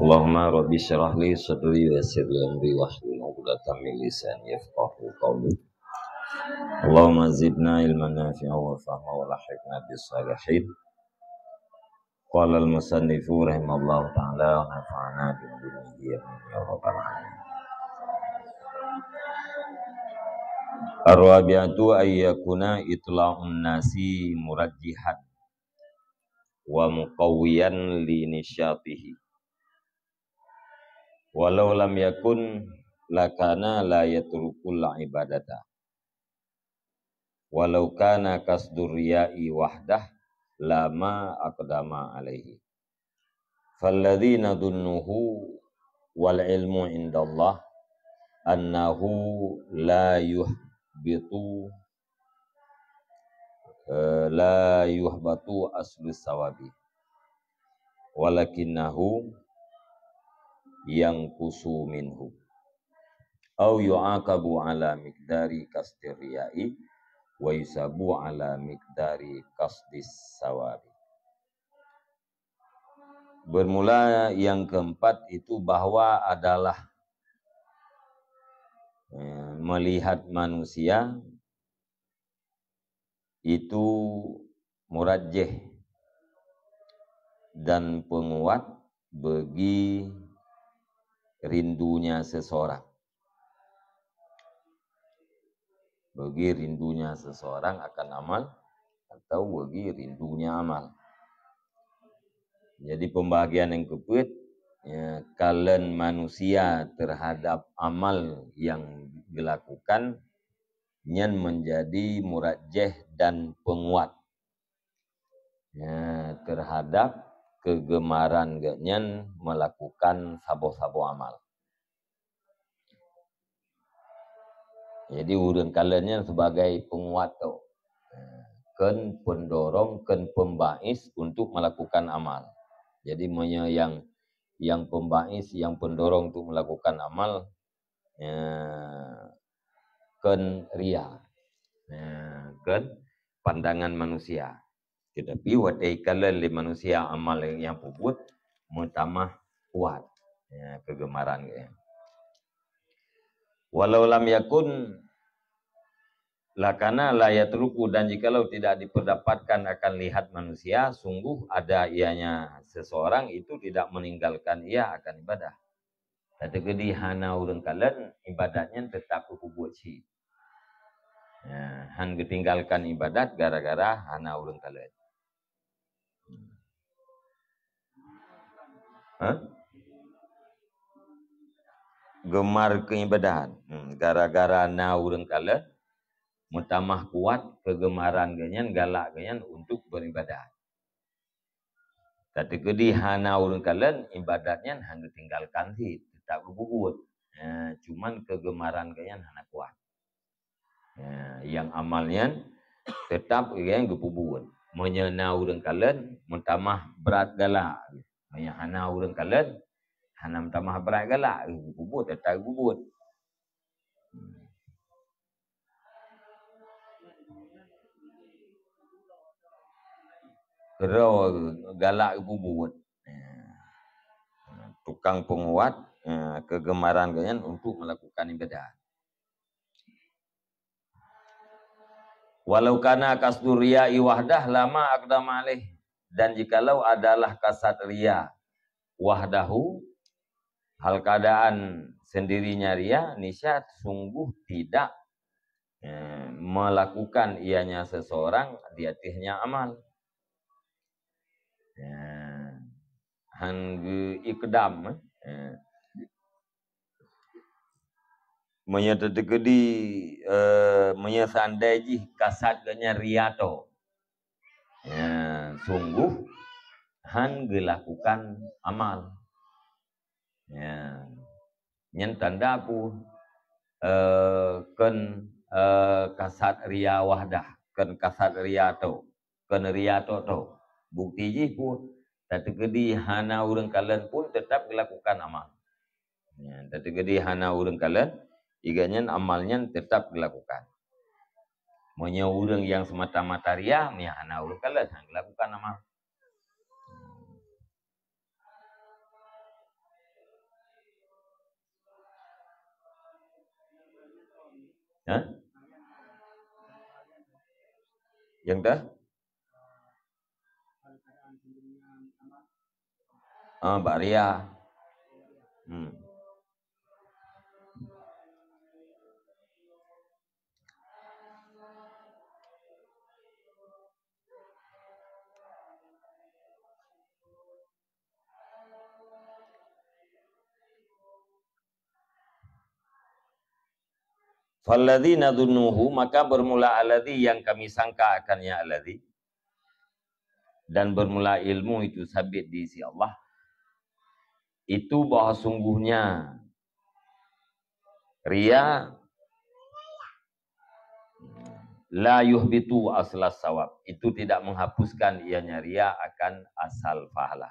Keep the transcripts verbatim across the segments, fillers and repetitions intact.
Allahumma rabbi syrah li sadri wa yassir li amri wahlul 'uqdatam min lisani yafqahu qawli. Allahumma zidna ilman nafi'a wa fahma wa lahiqna bis salihin. Qala al-musannifu rahimahullahu ta'ala wa nafa'ana bi ulumihi amin ya rabbal alamin. Ar-rabi'atu ay yakuna itla'un nasi murajjihan wa muqawwiyan li nisyatihi. Walau lam yakun lakana la yatrukul ibadata. Walau kana qasdur riya'i wahdah lama aqdama alaihi. Falladzi nadhunnuhu wal ilmu indallah annahu la yuhbitu, eh, la yuhbatu aslus sawabi, walakinnahu yanqusu minhu, au yu'aqabu ala miqdari qasdir riya'i, wa yusabu ala miqdari qasdis sawabi. Bermula yang keempat itu bahwa adalah, eh, melihat manusia itu murajjih dan penguat bagi rindunya seseorang. Bagi rindunya seseorang akan amal atau bagi rindunya amal. Jadi pembahagian yang keempat, ya, kalon manusia terhadap amal yang dilakukan nyan menjadi murajjih dan penguat, ya, terhadap kegemaran geuhnyan melakukan saboh-saboh amal. Jadi ureuëng kalon nyan sebagai penguat tu. Kon pendorong, kon pembais untuk melakukan amal. Jadi meunyoe yang, yang pembais, yang pendorong untuk melakukan amal, ya, kon ria. Ya, kon pandangan manusia. Tetapi watée ikalon lé manusia amal nyang peubuet meutamah kuat, ya, kegemaran geuhnyan. Walau lam yakun lakana la yatruku, dan jikalau tidak diperdapatkan akan lihat manusia, sungguh ada ianya seseorang itu tidak meninggalkan ia akan ibadah. Tateukeudi hana ureuëng kalon, ibadat nyan teutap geupeubuet cit. Ya, han geutinggalkan ibadat gara-gara hana ureuëng kalon. Hah? Gemar keu ibadat. Hmm, gara-gara na ureuëng kalon, meutamah kuat kegemaran geuhnyan, galak geuhnyan untuk beribadat. Tateukeudi hana ureuëng kalon, ibadat nyan han geutinggalkan cit, teutap geupeubuet. Ya, cuman kegemaran geuhnyan hana kuat. Ya, nyang amal nyan teutap geuhnyan geupeubuet. Meunyoe na ureuëng kalon, meutamah brat galak. Meunyoe hana ureuëng kalon, hana meutamah brat galak, geupeubuet, teutap geupeubuet. Keudroe galak geupeubuet. Ya. Tukang penguat, ya, kegemaran geuhnyan untuk melakukan ibadat. Walau kana qasdur riya'i wahdah lama aqdama alaih. Dan jikalau adalah kasad ria wahdahu, hal keadaan sendirinya ria, niscaya sungguh tidak, eh, melakukan ianya seseorang di atasnya amal. Ya. Han geu-iqdam, eh. Meunyoe tateukeudi, eh, meunyoe seandai jih kasad geuhnyan ria tok, ya, sungguh han geulakukan amal. Ya. Nyan tanda peue? Eh, kon, eh, kasad ria wahdah, kon kasad ria tok, kon ria tok-tok. Bukti jih peue? Tateukeudi hana ureuëng kalon pun teutap geulakukan amal. Ya, tateukeudi hana ureuëng kalon, gobnyan amal nyan teutap geulakukan. Meunyoe ureuëng nyang seumata-mata ria, meunyoe hana ureuëng kalon, han geulakukan amal. Hah? Nyang dah? Ah, bak ria. Hmm. Falladzi nadhunnuhu, maka bermula alladzi, yang kami sangka akannya alladzi, dan bermula ilmu itu sabit di sisi Allah, itu bahwa sungguhnya ria la yuhbitu aslas sawab, itu tidak menghapuskan ianya ria akan asal pahala,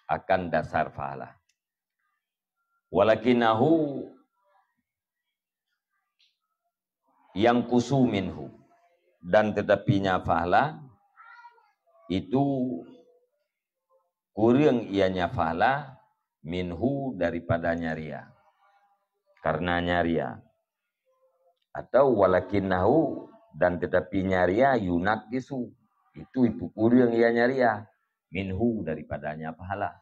akan dasar pahala. Walakinahu yang kusu minhu, dan tetapinya pahala itu kurang ianya pahala minhu daripadanya ria, karenanya ria. Atau walakinnahu, dan tetapinya ria yunaqqisu, itu itu kurang ianya ria minhu daripadanya pahala.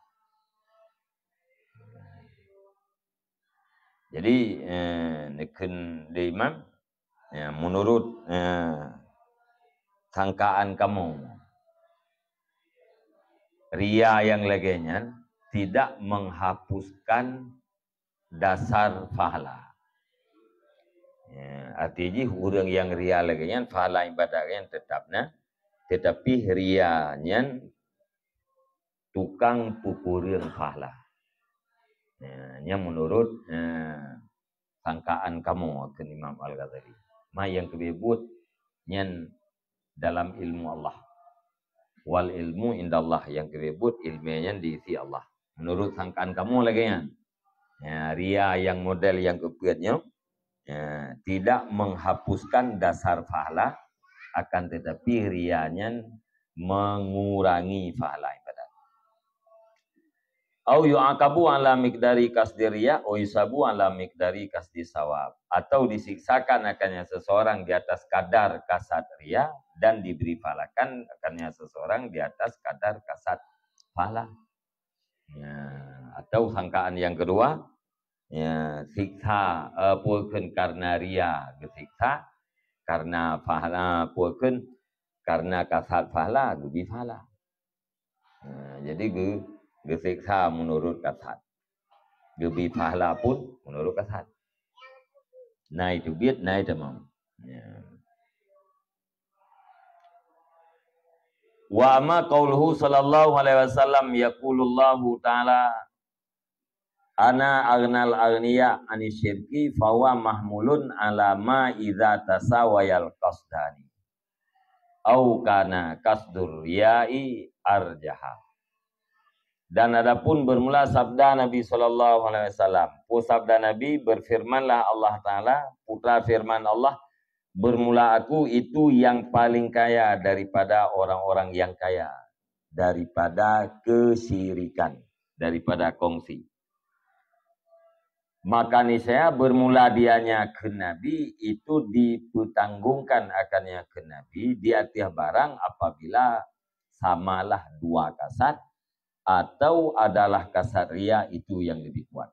Jadi, eh, neukheun lé imam, ya, menurut, eh, sangkaan kamoe, ria nyang lagée nyan tidak menghapuskan dasar pahala. Ya, arti jih ureuëng nyang ria lagée nyan pahala ibadat nyan tetap na, tetapi ria nyan tukang peukureueng pahala. Ya, nyan menurut, eh, sangkaan kamoe, kheun Imam Al-Ghazali. Ma nyang keubiet buet nyan dalam ilmu Allah. Wal ilmu indallah, nyang keubiet buet ilmu nyan di sisi Allah. Menurut sangkaan kamoe lagée nyan. Ya, ria nyang model nyang keupiet nyoe, ya, tidak menghapuskan dasar pahala, akan tetapi ria nyan mengurangi pahala ibadat. Au yu'aqabu ala miqdari qasdi riya, au yusabu ala miqdari qasdi sawab. Atau disiksakan akannya seseorang di atas kadar kasat ria, dan diberi pahalakan akannya seseorang di atas kadar kasat pahala. Ya, atau sangkaan yang kedua, ya, siksa, eh, peue kheun karena ria geusiksa, karena pahala, peue kheun karena kasat pahala, geubri pahala. Nah, jadi geu-, geusiksa menurut kasat. Geubri pahala pun menurut kasat. Nai teubiet, nai tamong. Ya. Wa amma qauluhu sallallahu alaihi wasallam, yaqulullahu ta'ala, "Ana aghnal aghniya anis syirki," fahuwa mahmulun ala ma idza tasawayal qasdani. Au kana qasdur riya'i arjaha. Dan adapun bermula sabda Nabi sallallahu alaihi wasallam, peue sabda Nabi, berfirmanlah Allah Ta'ala, putra firman Allah, "Bermula aku itu yang paling kaya daripada orang-orang yang kaya, daripada kesyirikan, daripada kongsi." Maka niscaya bermula dianya kheun Nabi itu dipeutanggongkan akannya kheun Nabi di ateueh barang apabila samalah dua kasat atau adalah kasat ria itu yang lebih kuat.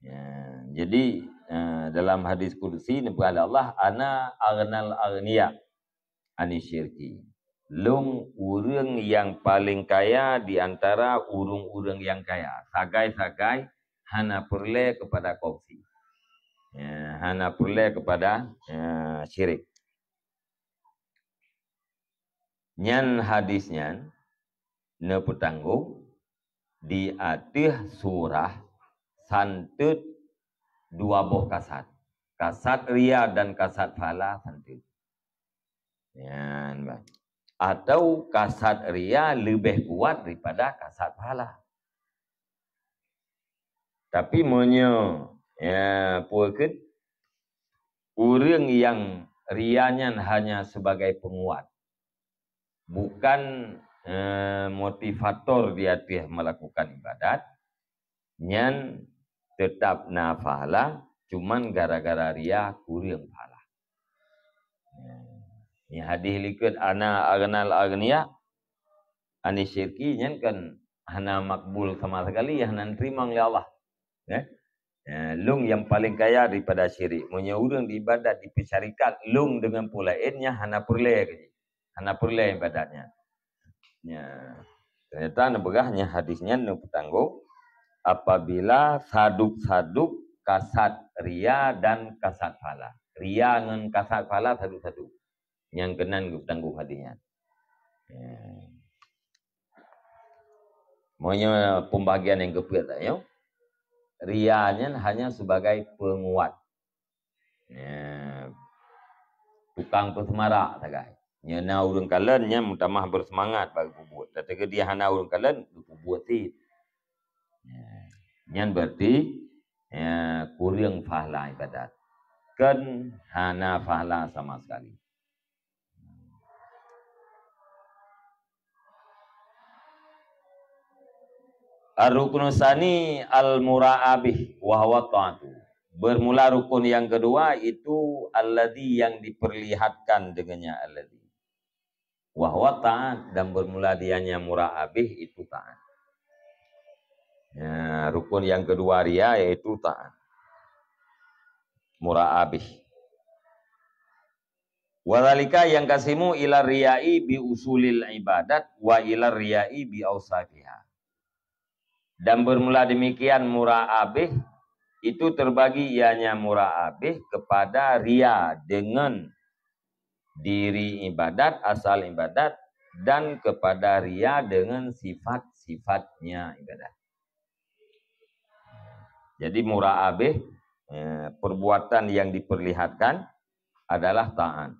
Ya, jadi, eh, dalam hadis qudsi neupeugah lé Allah, "Ana aghnal aghniya anis syirki." Lôn ureuëng nyang paleng kaya di antara ureuëng-ureuëng nyang kaya. Sagai-sagai hana peureulée keupada kongsi. Ya, hana peureulée keupada, ya, syirik. Nyan hadis nyan neupeutanggong di ateueh surah santeut dua boh kasat. Kasat ria dan kasat pahala santeut. Nyan, bah. Atau kasat ria leubeh kuat daripada kasat pahala. Tapi meunyoe, ya, peue kheun, ureuëng nyang ria nyan hanya sebagai penguat, bukan, eh, motivator di ateueh melakukan ibadat, nyan teutap na pahala, Cuman gara-gara ria kureueng pahala. Nyan hadih likot ana aghnal aghnia anis syirki nyan kan hana makbul sama sekali, hana teurimong lé Allah. Ya. Ya, lôn nyang paleng kaya daripada syirik. Meunyoe ureuëng ibadat jipeusyarikat lôn deungon peue laén, nyan hana peureulée keu jih. Hana peureulée ibadat nyan. Ya. Ternyata neupeugah nyan hadis nyan neupeutanggong apabila sadub-sadub kasat ria dan kasat pahala. Ria ngon kasat pahala sadub-sadub. Nyang keunan geupeutanggong hadis nyan. Ya. Meunyoe pembagian nyang keupeuet tanyoe, ria nyan hanya sebagai penguat. Ya, tukang peuseumarak sagai. Nyoe na ureuëng kalon nyan meutamah beuseumangat bak geupeubuet. Tapi keu dia hana ureuëng kalon, geupeubuet cit. Ya, nyan berarti, ya, kureueng pahala ibadat. Kan hana pahala sama sekali. Ar-ruknu tsani al-mura'a bih wa huwa ta'atu. Bermula rukun yang kedua itu alladzi, yang diperlihatkan dengannya alladzi. Wa huwa ta'at, dan bermula dianya mura'a bih itu taat. Ya, rukun yang kedua ria yaitu taat. Mura'a bih. Wadzalika yanqasimu ila riya'i bi usulil ibadat wa ila riya'i bi ausafiha. Dan bermula demikian mura'a bih, itu terbagi ianya mura'a bih kepada ria dengan diri ibadat, asal ibadat, dan kepada ria dengan sifat-sifatnya ibadat. Jadi mura'a bih, ya, perbuatan yang diperlihatkan adalah taat.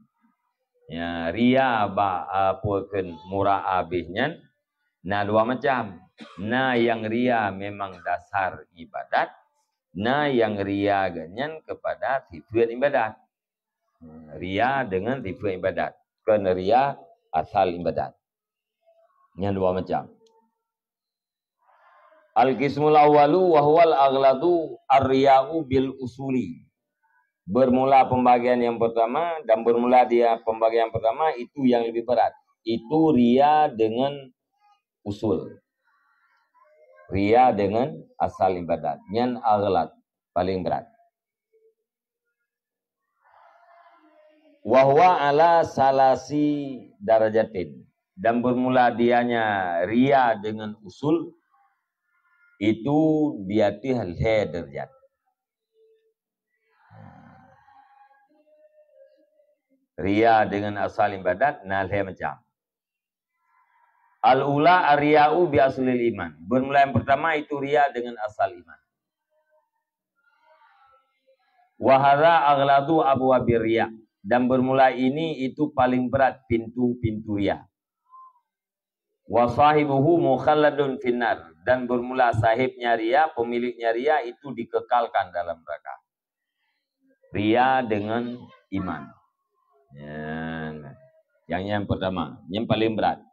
Ya, ria bak, apa kheun, mura'a bih nyan na dua macam. Na nyang ria memang dasar ibadat, na nyang ria geuh nyan kepada sifat ibadat. Ria dengan sifat ibadat, kon ria asal ibadat. Nyan dua macam. Al-qismul awwalu wa huwal aghladu ar-riya'u bil usuli. Bermula pembagian yang pertama, dan bermula dia pembagian pertama itu yang lebih berat. Itu ria dengan usul. Ria dengan asal ibadat. Nyan aghlad, paling berat. Wa huwa ala salasi darajatin. Dan bermula dianya ria dengan usul itu di ateueh lhée derajat. Ria dengan asal ibadat na lhée macam. Al-ula ar-riya'u bi aslil iman. Bermula yang pertama itu ria dengan asal iman. Wa hadza aghladu abwabir riya. Dan bermula ini itu paling berat pintu-pintu ria. Wa sahibuhu mukhalladun finnar. Dan bermula sahibnya ria, pemiliknya ria itu dikekalkan dalam neraka. Ria dengan iman. Nyan. Yang, yang pertama, yang paling berat.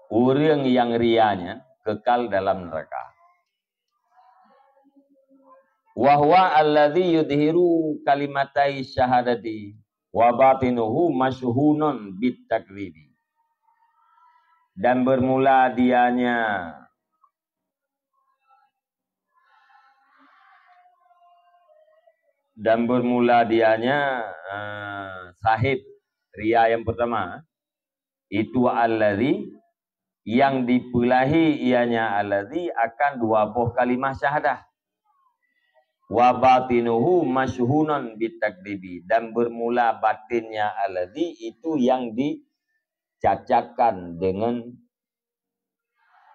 Ureuëng nyang ria nyan kekal dalam neraka. Wa huwa alladzi yudhiru kalimatai syahadati wa batinuhu masyhunun bit takdzibi. Dan bermula dianya dan bermula dianya, eh, sahib ria yang pertama, itu alladzi, yang dipeulahi ianya alladzi akan dua boh kalimah syahadah. Wa batinuhu masyhunun bitakdzibi, dan bermula batinnya alladzi itu yang dicacatkan dengan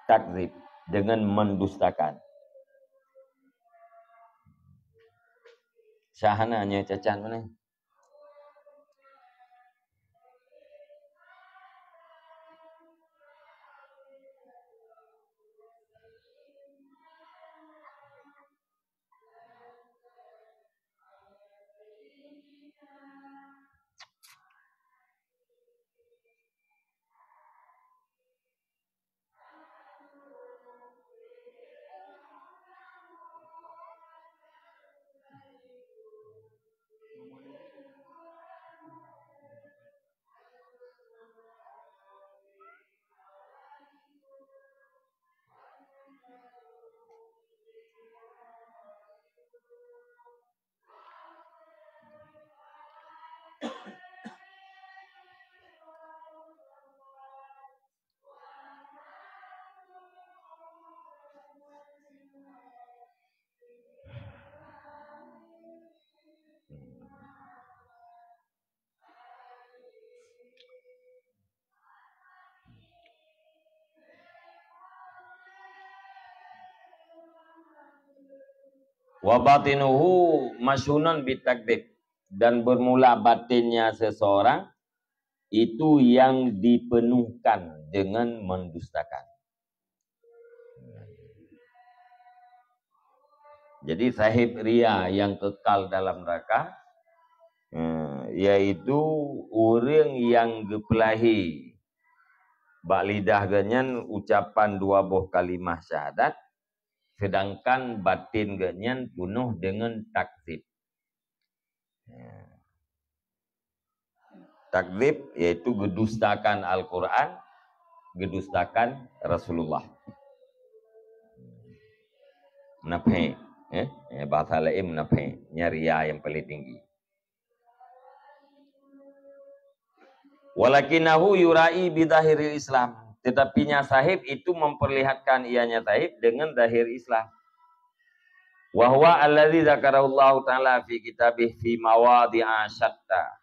takdzib, dengan mendustakan. Syahana nyoe cacat mana? Wa batinuhu masyhunun bitakdzib, dan bermula batinnya seseorang itu yang dipenuhkan dengan mendustakan. Jadi sahib ria yang kekal dalam neraka, eh, yaitu ureuëng yang geupeulahé bak lidah geuhnyan ucapan dua boh kalimah syahadat, sedangkan batin geuhnyan penuh dengan takdzib. Ya. Takdzib yaitu geudustakan Al-Quran, geudustakan Rasulullah. Munafék, eh? Eh, bahasa laén munafék, nyan ria yang paling tinggi. Walakinahu yurai bidhahiril Islam. Tetapinya sahib itu memperlihatkan ianya sahib dengan zahir Islam. Wa huwa alladzi dzakarahullahu ta'ala fi kitabih fi mawadhi'a syatta.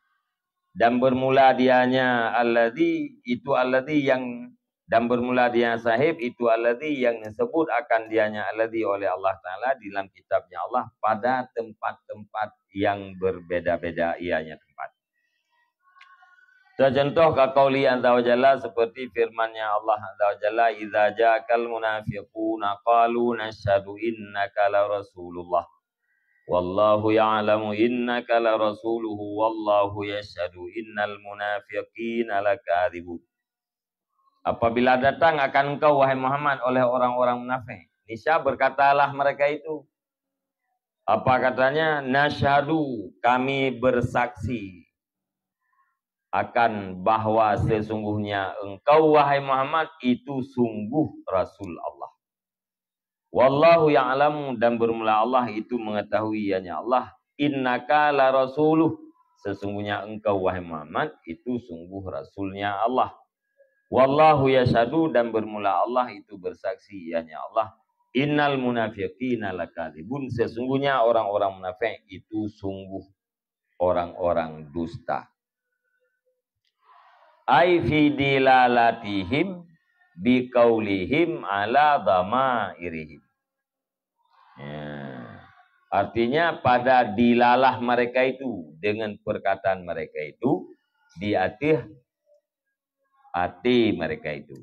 Dan bermula dianya alladzi, itu alladzi yang, dan bermula dia sahib, itu alladzi yang disebut akan dianya alladzi oleh Allah Ta'ala di dalam kitabnya Allah pada tempat-tempat yang berbeda-beda ianya tempat. Tercontoh ka qauli azza wa jalla, seperti firman-Nya Allah azza wa jalla, "Idza ja'akal munafiquna qalu nashhadu innaka la rasulullah. Wallahu ya'lamu innaka la rasuluhu wallahu yashhadu innal munafiqina lakadzibun." Apabila datang akan engkau, wahai Muhammad, oleh orang-orang munafik, niscaya berkatalah mereka itu. Apa katanya? "Nashhadu, kami bersaksi akan bahwa sesungguhnya engkau, wahai Muhammad, itu sungguh Rasul Allah. Wallahu ya'lamu, dan bermula Allah itu mengetahui, ianya Allah, innaka la rasuluh, sesungguhnya engkau, wahai Muhammad, itu sungguh Rasulnya Allah. Wallahu yashhadu, dan bermula Allah itu bersaksi, ianya Allah, innal munafiqina lakadzibun, sesungguhnya orang-orang munafik itu sungguh orang-orang dusta." Ai fi dilalatihim biqaulihim ala dhamairihim. Ya. Artinya pada dilalah mereka itu, dengan perkataan mereka itu, di ateuh até mereka itu.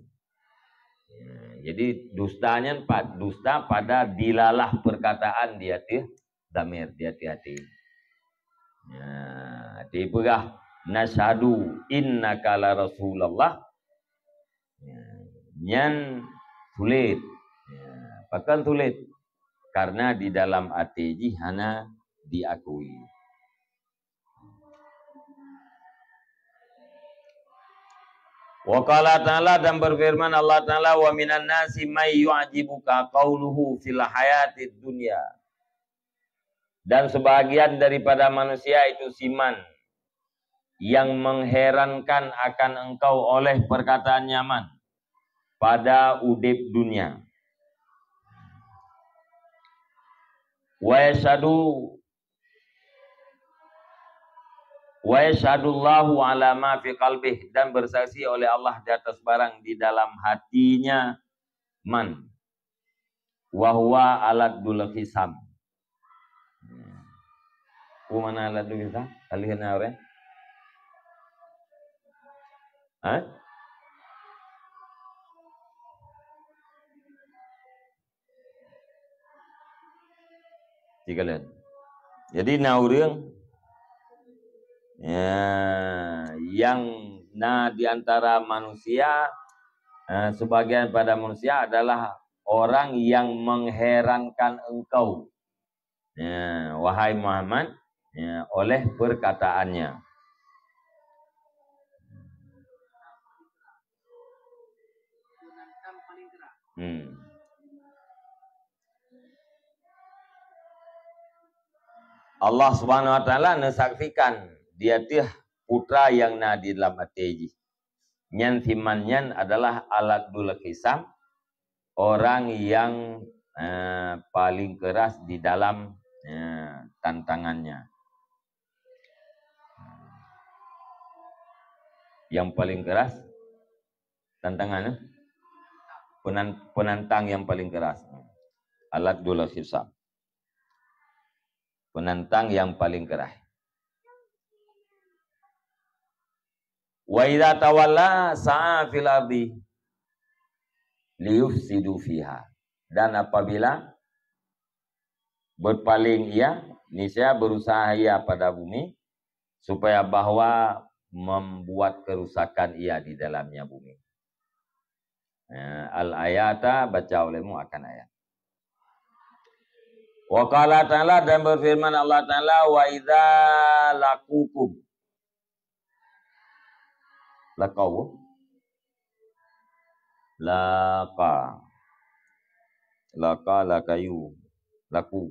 Ya, jadi dusta nyan pa-, dusta pada dilalah perkataan di ateuh dhamir, di ateuh até. Ya, dipeugah, "Nashhadu innaka la rasulullah." Ya, nyan sulet. Ya, pakon sulet? Karena di dalam até jih hana diakui. Wa qala ta'ala, dan berfirman Allah Ta'ala, "Wa minan nasi may yu'jibuka qauluhu fil hayatid dunya." Dan sebahagian daripada manusia itu siman yang mengherankan akan engkau oleh perkataan nyaman pada udeb dunia. Wa yashhadu, wa yashhadullahu ala ma fi qalbih, dan bersaksi oleh Allah di atas barang di dalam hatinya man. Wa huwa aladul khisam. Peue makna aladul khisam? Ka lheueh na ureueng? Ha? Sikalon. Jadi na ureueng, ya, yang na di antara manusia, eh, sebagian pada manusia adalah orang yang mengherankan engkau, ya, wahai Muhammad, ya, oleh perkataannya. Hmm. Allah Subhanahu wa Ta'ala neusaksikan di ateueh putra nyang na di dalam até jih. Nyan siman nyan adalah aladul khisam, orang yang, eh, paling keras di dalam, eh, tantangannya. Yang paling keras tantangan, eh? Penan-, penantang yang paling keras. Aladul khisam. Penantang yang paling keras. Wa idza tawalla sa'a fil ardi liyufsidu fiha. Dan apabila berpaling ia, niscaya berusaha ia pada bumi, supaya bahwa membuat kerusakan ia di dalamnya bumi. Eh, al-ayata, baca olehmu akan ayat. Wa qala ta'ala, dan berfirman Allah Ta'ala, "Wa idza laqukum." Laqau. Laqa. Laqa, laqayu. Laku.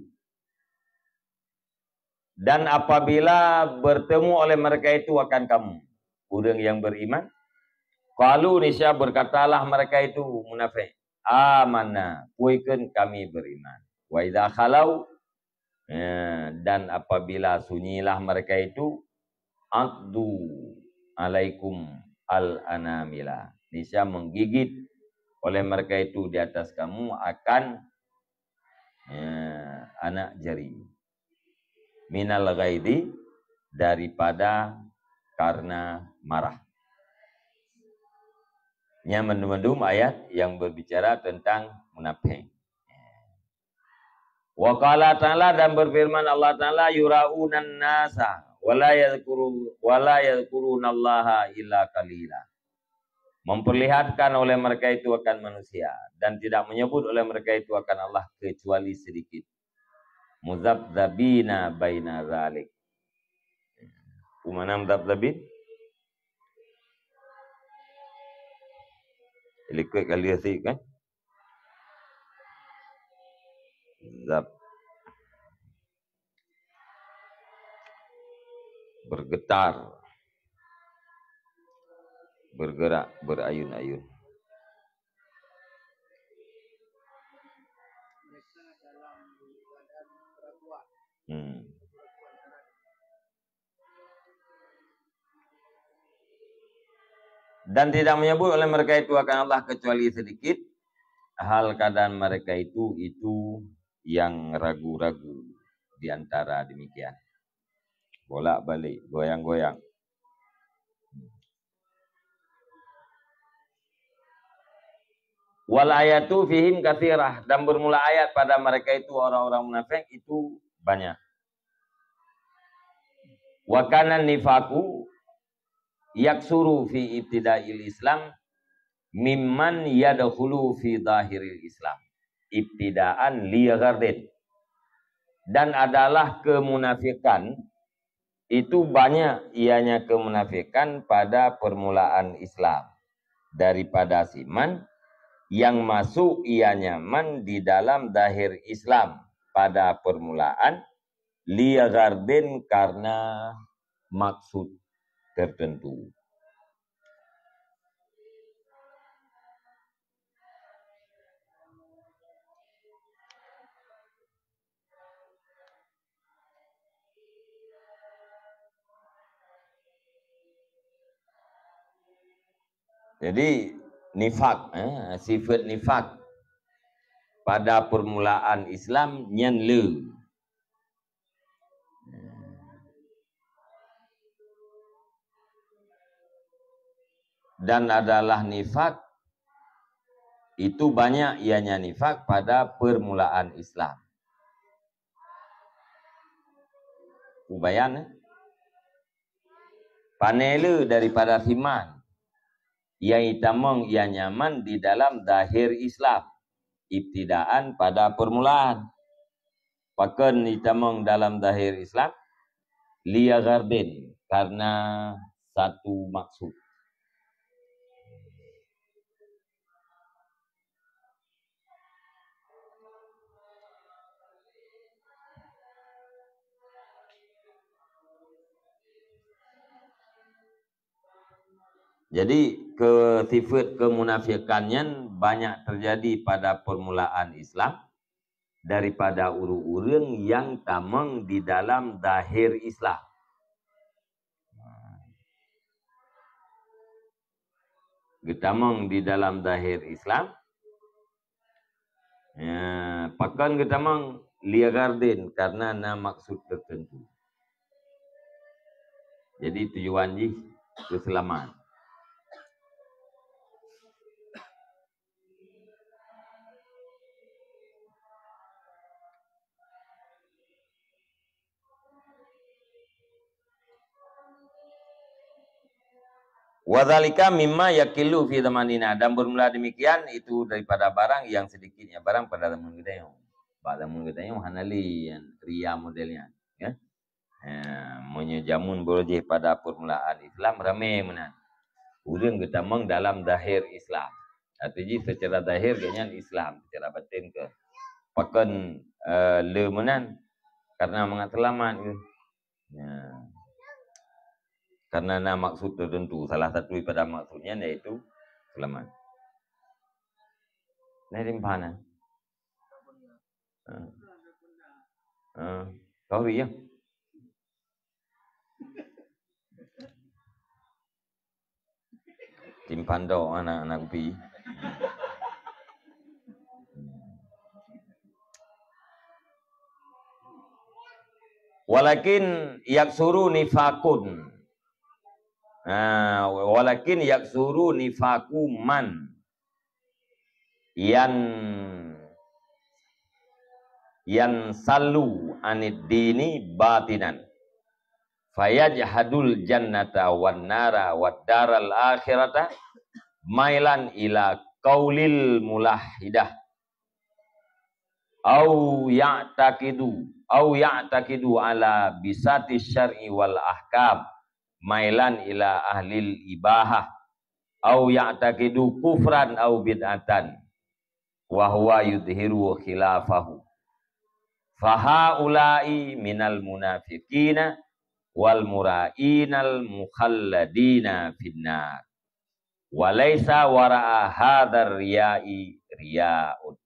Dan apabila bertemu oleh mereka itu akan kamu, ureuëng yang beriman, qalu, niscaya berkatalah mereka itu munafik, "Amanna, puikeun kami beriman." Wa idza khalau, ya, dan apabila sunyilah mereka itu, addu alaikum al-anamila, niscaya menggigit oleh mereka itu di atas kamu akan, ya, anak jari. Minal ghaidhi, daripada karena marah. Nyan mandum-mandum ayat yang berbicara tentang munafik. Wa qala ta'ala, dan berfirman Allah Ta'ala, "Yura'unan nasa wa la yadhkuru, wa la yadhkurunallaha illa qalila." Memperlihatkan oleh mereka itu akan manusia dan tidak menyebut oleh mereka itu akan Allah kecuali sedikit. Muzabzabina baina zalik. Umana muzabzabin? Likot kali asyik kan? Zab. Bergetar. Bergerak, berayun-ayun. Hmm. Dan tidak menyebut oleh mereka itu akan Allah kecuali sedikit, hal keadaan mereka itu, itu yang ragu-ragu di antara demikian. Bolak-balik, goyang-goyang. Wal ayatu fihim katsirah, dan bermula ayat pada mereka itu orang-orang munafik itu banyak. Wa kana nifaqu yaksuru fi ibtidail Islam mimman yadkhulu fi zahiril Islam ibtidaan li ghardin. Dan adalah kemunafikan itu banyak ianya kemunafikan pada permulaan Islam daripada siman yang masuk ianya man di dalam zahir Islam pada permulaan li ghardin karena maksud tertentu. Jadi nifak, eh, sifat nifak pada permulaan Islam nyan le. Dan adalah nifak itu banyak ianya nifak pada permulaan Islam. Ubayan, eh? Panele daripada siman yang itamong ianya man di dalam zahir Islam ibtidaan pada permulaan. Pakon itamong dalam zahir Islam? Li ghardin, karena satu maksud. Jadi ke sifat kemunafikan nyan banyak terjadi pada permulaan Islam daripada ureuëng-ureuëng yang tamong di dalam zahir Islam. Geutamong di dalam zahir Islam. Ya, pakon geutamong Liergarten karena na maksud tertentu. Jadi tujuan jih keuseulamat. Wa dzalika mimma yaqillu fi zamanina, dan bermula demikian itu daripada barang yang sedikitnya barang pada zaman geutanyoe. Bak zaman geutanyoe hana lé riya model nyan, ya. Ha, meunyoe jameun beurojih pada permulaan Islam ramé meunan. Ureuëng geutamong dalam zahir Islam. Arti jih secara zahir geuhnyan Islam, secara batin keu pakon, eh, le meunan karena mangat seulamat geuh. Ya. Karena na maksud tertentu, salah satu daripada maksudnya yaitu seulamat. Nah, di mana? Ha. Ha. Sorry ya. Simpan dok anak-anak pi. Walakin yaksuru nifakun. Nah, walakin yaksuru nifaku man yan, yan salu anid dini batinan. Fayajhadul jannata wan nara wad daral akhirata mailan ila qaulil mulahidah. Au ya'taqidu, au ya'taqidu ala bisati syar'i wal ahkam mailan ila ahlil ibahah. Au ya'taqidu kufran au bid'atan. Wa huwa yudhiru khilafahu. Fahaula'i minal munafiqina wal mura'inal mukhalladina finnar. Wa laisa wara'a hadzal riya'i riya'un.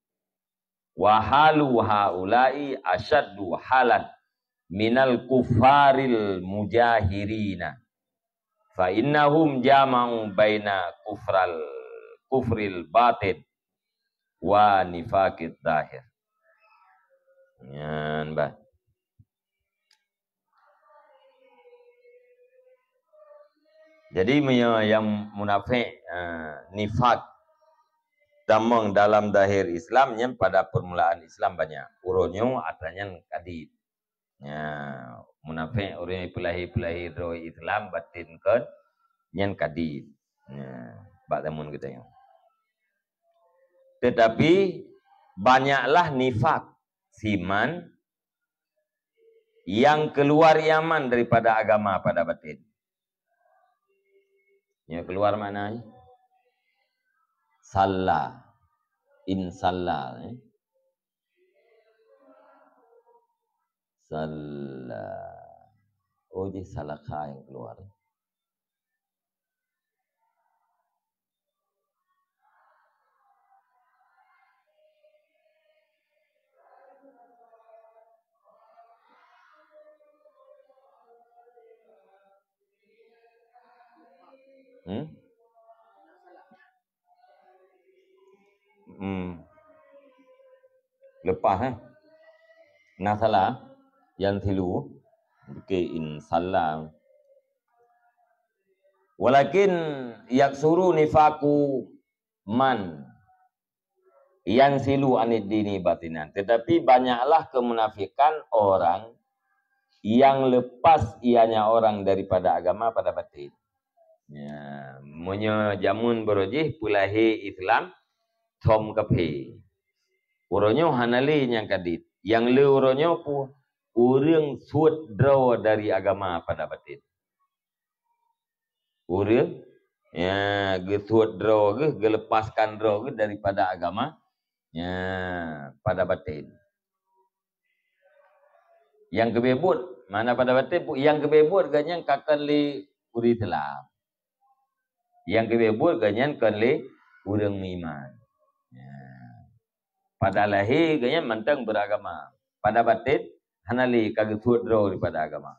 Wa halu haula'i asyaddu halan minal kuffaril mujahirina. Fa innahum jama'u baina kufral, kufril batin wa nifaqid zahir. Nyan bah. Jadi meunyoe nyang munafék, eh, nifak tamong dalam zahir Islam nyan pada permulaan Islam banyak. Uroe nyoe atra nyan kadit. Ya, munafék ureuëng peulahé-peulahé droe Islam batin kon nyan kadit. Ya, bak zaman geutanyoe. Tetapi banyaklah nifak siman yang keluar iman daripada agama pada batin. Yang keluar maknanya salah, insalla, eh. Salah. Oh, jadi salah yang keluar. Hmm? Hmm. Lepas, eh. Nah, salah. Yang tilu. Oke, insalla. Walakin yaksuru nifaku man yang silu anid dini batinan. Tetapi banyaklah kemunafikan orang yang lepas ianya orang daripada agama pada batin. Ya, meunyoe jameun beurojih peulahé Islam, thom kaphé. Uroe nyoe hana lé nyang kadit. Nyang le uroe nyoe pu ureuëng suet droe dari agama pada batin. Ureuëng, ya, geusuet droe geuh, geulepaskan droe geuh daripada agama, ya, pada batin. Nyang geubeuet, mana pada batin, nyang geubeuet geuhnyan ka kon lé ureuëng Islam. Nyang geubeuet geuhnyan kon lé ureuëng meuiman. Ya. Pada lahé geuhnyan mantong beragama. Pada batin hana lé ka geusuet droe daripada agama.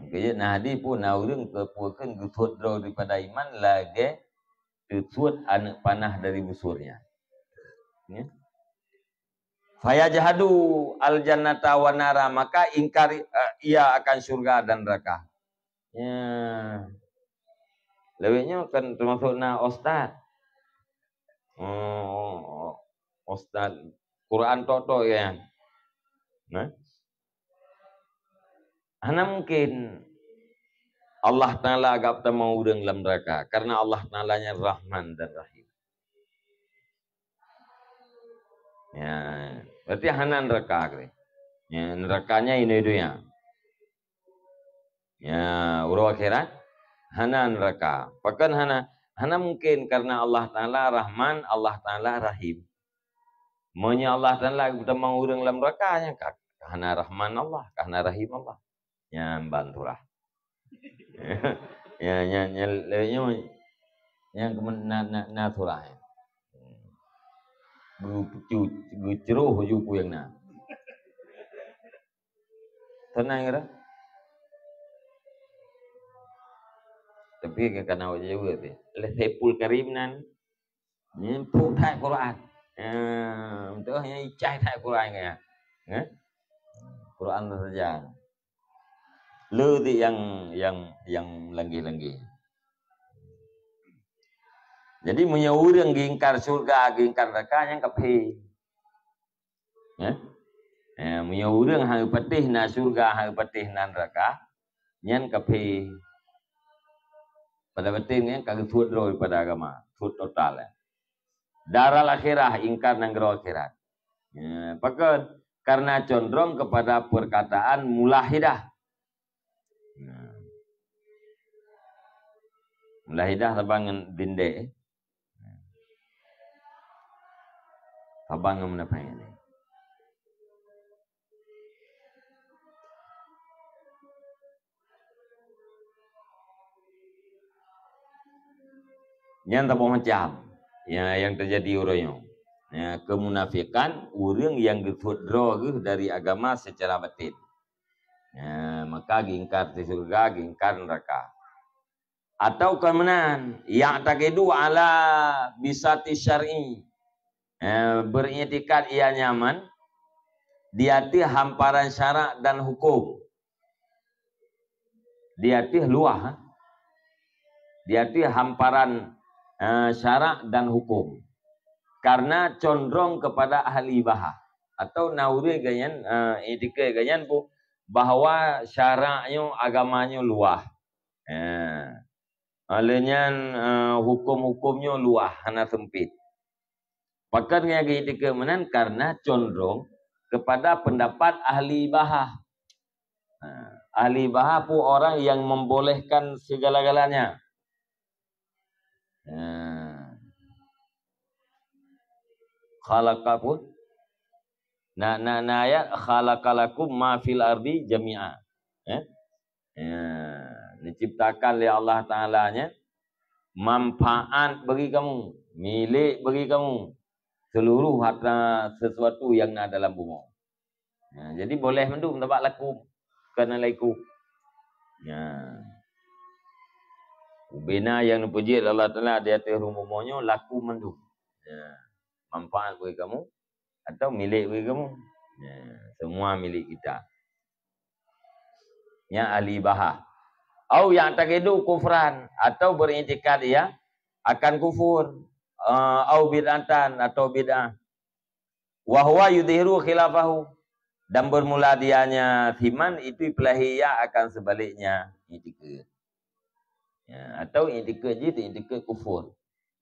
Keu jeuet na hadis pun na ureuëng keu peue kheun geusuet droe daripada iman lagée teusuet aneuëk panah dari busurnya. Ya. Fayajhadu al-jannata wan nara, maka ingkar, eh, ia akan syurga dan neraka. Ya. Lewat nyoe kan termasuk na ustaz. Oh, ustaz Quran tok-tok ya. Nah. Hana mungkin Allah Taala agak tamong ureuëng lam neraka, karena Allah Taala nyan Rahman dan Rahim. Ya, berarti hana neraka keuh. Ya, nerakanya ini dunia. Ya, uroe akhirat hana neraka. Pakon hana? Hana mungkin, karena Allah Taala Rahman, Allah Taala Rahim. Meunyoe Allah Taala geutamong ureuëng lam neraka, nyan ka, ka hana Rahman Allah, ka hana Rahim Allah. Nyan ban surah. Ya, nyan, nyan, nyan, nyan, nyan kemen-, na, na, na surah, ya. Geupecut, geuceroh ju peue nyang na. Teunang kira. Tapi ka kana awak jaweueb teuh. Lé Saiful Karim nan, nyan puk that Quran. Ya, beutôi, nyan icai that Quran kan. Ya? Quran saja. Le dik yang, yang, yang lenggi-lenggi. Jadi meunyoe ureuëng geingkar syurga, geingkar neraka, nyan kafé. Ya? Eh, meunyoe ureuëng hana patéh na syurga, hana patéh na neraka, nyan kafé. Pada batin nyan ka geusuet droe daripada agama, suet total, ya. Daral akhirah, ingkar nanggroe akhirat. Ya, pakon? Karena condrong kepada perkataan mulahidah. Nah. Mulahidah saban ngon dindek, eh. Saban ngon munafék. Nyan saboh macam. Ya, yang terjadi uroe nyoe. Ya, kemunafikan, ureuëng yang geusuet droe geuh dari agama secara batin. Ya, maka geingkar di syurga, geingkar neraka. Atau kon meunan, ya'taqidu ala bisati syar'i. Eh, beriktikad ia nyaman di ateueh hamparan syarak dan hukum. Di ateueh luah, di ateueh hamparan, eh, syarak dan hukum. Karena condrong kepada ahli bahah. Atau na ureuëng geuh nyan, eh, iktikad geuh nyan pun bahwa syarak nyoe, agama nyoe luah. Eh. Oleh nyan, eh, hukum-hukum nyoe luah, hana sempit. Pakon nyan geuiktikad meunan? Karena condrong kepada pendapat ahli bahah. Nah, ahli bahah pun orang yang membolehkan segala-galanya. Nah. Khalaqa pun. Na, na, na ayat, "Khalaqa lakum ma fil ardi jami'a." Eh? Ya, diciptakan lé Allah Taala nyan manfaat bagi kamu, milék bagi kamu, seluruh harta sesuatu yang na dalam bumoe. Ya, jadi boleh mandum, sabab lakum, kon alaikum. Ya. Ubena nyang neupeujeuet lé Allah Taala di ateueh rhueng bumoe nyoe lakum mandum. Ya. Manfaat bagi kamu atau milék bagi kamu. Ya, semua milik kita. Nyan ahli bahah. Au ya'taqidu kufran, atau beriktikad ia akan kufur, eh, au bid'atan, atau bid'ah. Wa huwa yudhiru khilafahu, dan bermula dianya siman itu peulahé ia akan sebaliknya iktikad. Ya, atau iktikad jih iktikad kufur,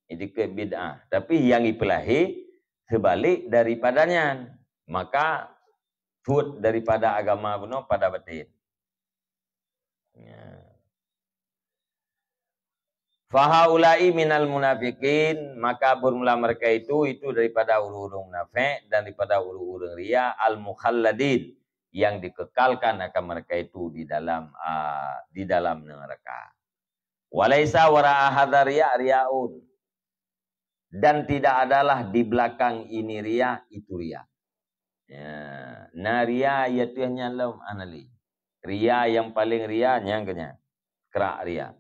iktikad bid'ah. Tapi nyang ipeulahé seubalik daripada nyan. Maka peuet daripada agama bunoe pada batin. Ya. Fahaula'i minal munafiqin, maka bermula mereka itu, itu daripada ureuëng-ureuëng munafék dan daripada ureuëng-ureuëng ria al-mukhalladin, yang dikekalkan akan mereka itu di dalam, ah, di dalam neraka. Walaisa wara'a hadza riya, riyaun. Dan tidak adalah di belakang ini ria, itu ria. Ya, na ria ya teuh nyan lom hana lé. Ria yang paling ria nyan keuh nyan. Krak ria.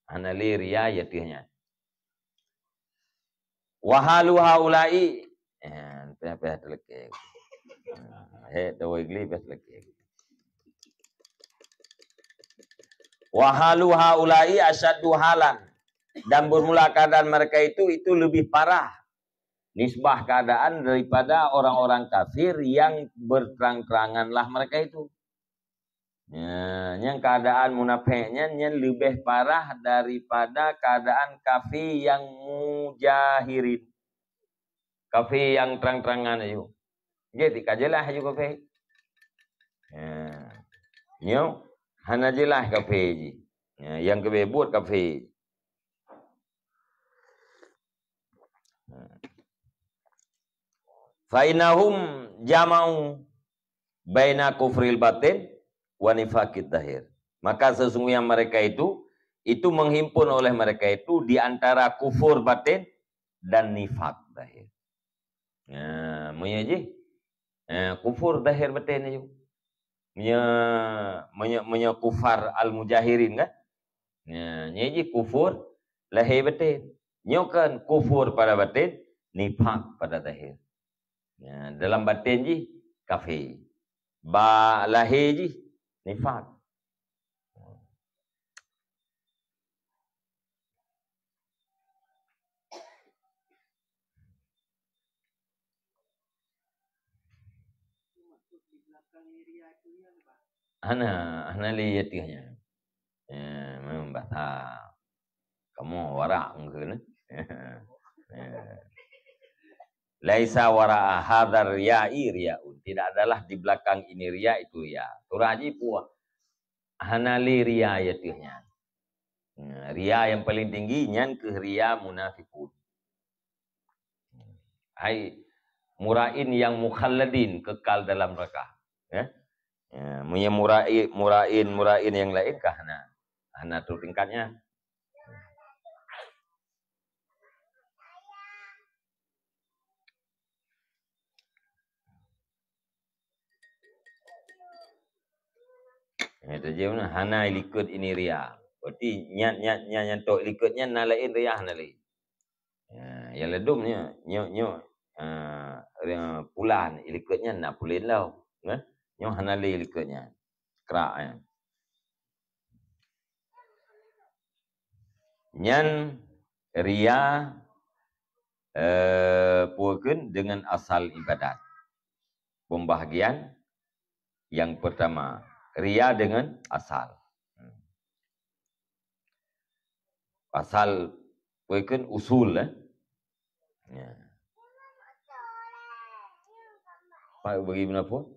Hana lé ria ya teuh nyan. Wa halu haula'i. Eh, payah-payah teuleuke. Hek tawa English best lagi. Wa halu haula'i asyaddu halan. Dan bermula keadaan mereka itu, itu lebih parah nisbah keadaan daripada orang-orang kafir yang berterang-teranganlah mereka itu. Ya, nyang keadaan munafék nyan, nyan leubeh parah daripada keadaan kafé nyang mujahirin. Kafé nyang trang-trangan ayue. Jadi ka jeulaih ayue kafé. Ya. Nyoe hana jeulaih kafé jih. Ya, nyang keubeue buet kafé. Fa innahum jama'u baina kufril batin wa nifaqid zahir. Maka sesungguhnya mereka itu, itu menghimpun oleh mereka itu di antara kufur batin dan nifak zahir. Nah, meunyoe jih, eh, kufur zahir batin ayue. Meunyoe, meunyoe, meunyoe kufar al-mujahirin kan? Nah, nyoe jih kufur lahé batin. Nyoe kan kufur pada batin, nifak pada zahir. Ya, dalam batin jih kafé. Ba lahé jih nifak. Hana, hana lé ateueh nyan. Ya, memang basa. Kamoe warak mungken, eh. Eh. Laisa wara'a hadzal ya'i riyaun. Tidak adalah di belakang ini ria itu ria. Surah jih puah. Hana lé ria ateueh nyan. Nah, ria yang paling tinggi nyan keuh ria munafikun. Hai mura'in yang mukhalladin, kekal dalam neraka. Ya. Ya, meunyoe mura'in, mura'in, mura'in yang lain ka hana. Hana trok tingkat nyan. Eh, tajam lah. Hana ilikot ini ria. Berarti nyan, nyan, nyan, nyan tok ilikot nyan na lain ria hana lé. Ya, yang ladum nyoe, nyoe, nyoe, ah, ria pulan ilikot nyan na pulen lau. Nah, nyoe hana lé ilikot nyan. Krak nyan. Nyan ria, eh, peue kheun dengan asal ibadat. Pembahagian yang pertama, ria dengan asal. Asal peue kheun usul, eh. Ya. Pak bagi meunapa?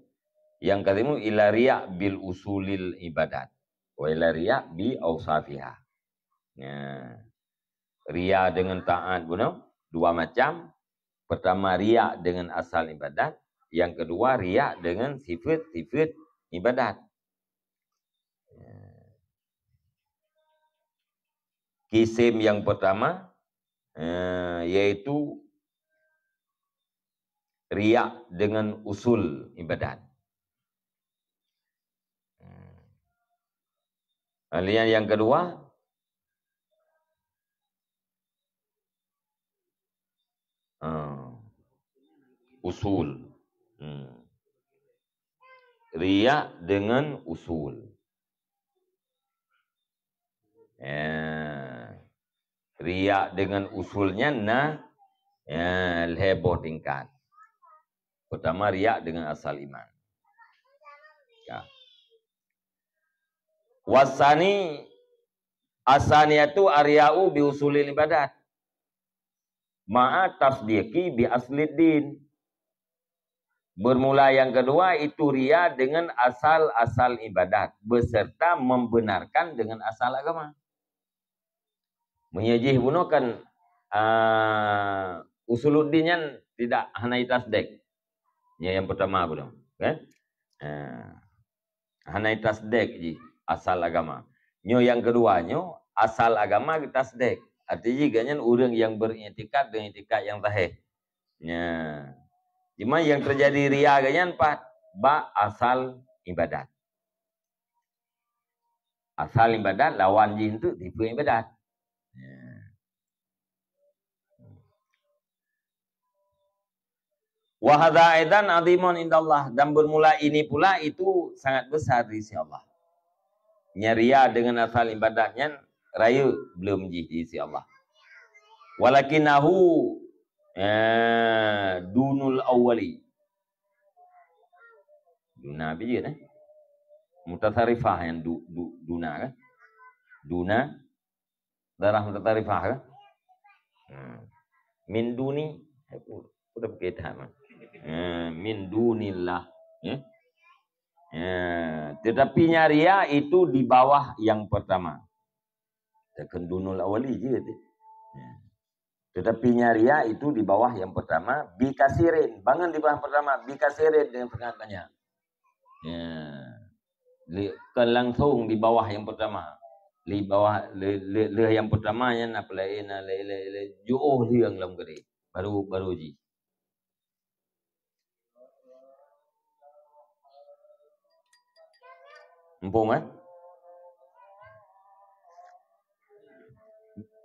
Yang ketimu ila ria bil usulil ibadat. Wa ila ria bi ausafiha. Ya. Ria dengan taat bunoe dua macam. Pertama ria dengan asal ibadat, yang kedua ria dengan sifat-sifat ibadat. Ya. Kisim yang pertama, eh, yaitu ria dengan usul ibadat. Hmm. Kemudian yang kedua, ah, usul. Hmm. Ria dengan usul. Ya. Ria dengan usul nyan na, ya, lhèe boh tingkat. Pertama, ria dengan asal iman. Ya. Wasani, asaniyatu aria'u bi usulil ibadat. Ma'a tasdiqi bi aslid din. Bermula yang kedua itu ria dengan asal-asal ibadat beserta membenarkan dengan asal agama. Meunyoe jih bunoe kan, ah, usuluddin nyan tidak hana itasdek. Nyan yang pertama bunoe, kan? Ah. Hana itasdek jih asal agama. Nyoe yang kedua nyoe asal agama geutasdek. Arti jih gobnyan ureuëng yang beriktikad dengan iktikad yang sahih. Nya. Cuma yang terjadi ria gobnyan pat bak asal ibadat. Asal ibadat lawan jih untuk tipe ibadat. Nya. Wa hadza aidan azimun indallah, dan bermula ini pula itu sangat besar di sisi Allah. Nyan ria dengan asal ibadat nyan rayeuk bleuem jih di sisi Allah. Walakinahu, eh, dunul awwali. Duna bijeu, eh? Mutasarrifah yang du, du, duna, kan? Duna darah mutasarrifah, kan? Hmm. Min duni, eh, pu-, udah pakai tahan, eh. Eh, min dunillah, ya. Ya, tetapi nyan ria itu di bawah yang pertama. Takkan dunul awali je tu. Ya. Tetapi nyan ria itu di bawah yang pertama, bi kasirin. Bangun di bawah yang pertama, bi kasirin dengan sangat banyak. Ya. Li-, kan langsung di bawah yang pertama. Di bawah, le, le, le yang pertama nyan apa lain, le, le, le, jiôh lheueh lam keudè. Baru, baru ji. Muphom, eh?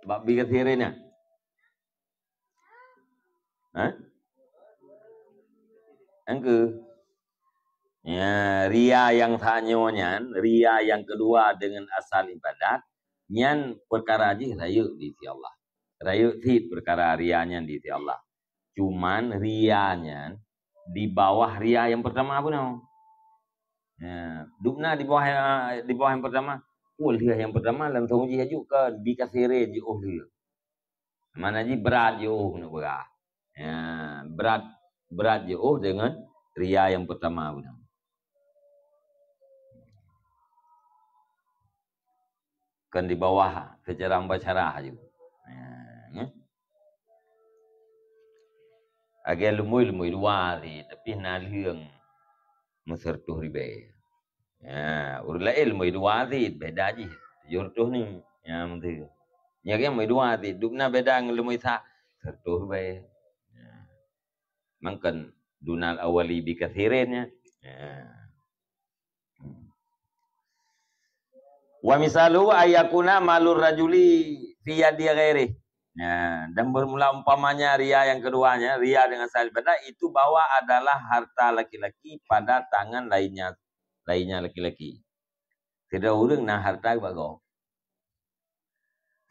Bak bi kasirin nyan? Hah? Engke. Ya, ria yang sanyoe nyan, ria yang kedua dengan asal ibadat, nyan perkara jih rayeuk di sisi Allah. Rayeuk cit perkara ria nyan di sisi Allah. Cuman ria nyan di bawah ria yang pertama bunoe. Ya, dubna di bawah, di bawah yang pertama. Oh, ria yang pertama langsung jih aju ke bi kasirin jiôh lheueh. Mana jih brat jiôh keuneuk beurah. Ya, brat, brat jiôh dengan ria yang pertama bunoe. Kan di bawah secara mubasyarah aju. Ya, ya. Agak leumui-leumui dua sih, tapi na lheueng meuseureutoh ribèe. Ya, ureueng laén leumui dua sih, beda jih. Tujoh reutôh ni. Ya, beutôi. Nyan kan leumui dua sih, dubna beda ngon leumui sa, seureutoh ribèe. Ya. Mangkon dunal awali bi kasirin nyan. Ya. Wa misalu ayakuna malur rajuli fi yadi ghairih. Ya, dan bermula umpamanya ria yang keduanya, ria dengan asal ibadat itu bahwa adalah harta laki-laki pada tangan lainnya, lainnya laki-laki. Sidroe ureueng na harta bak gob.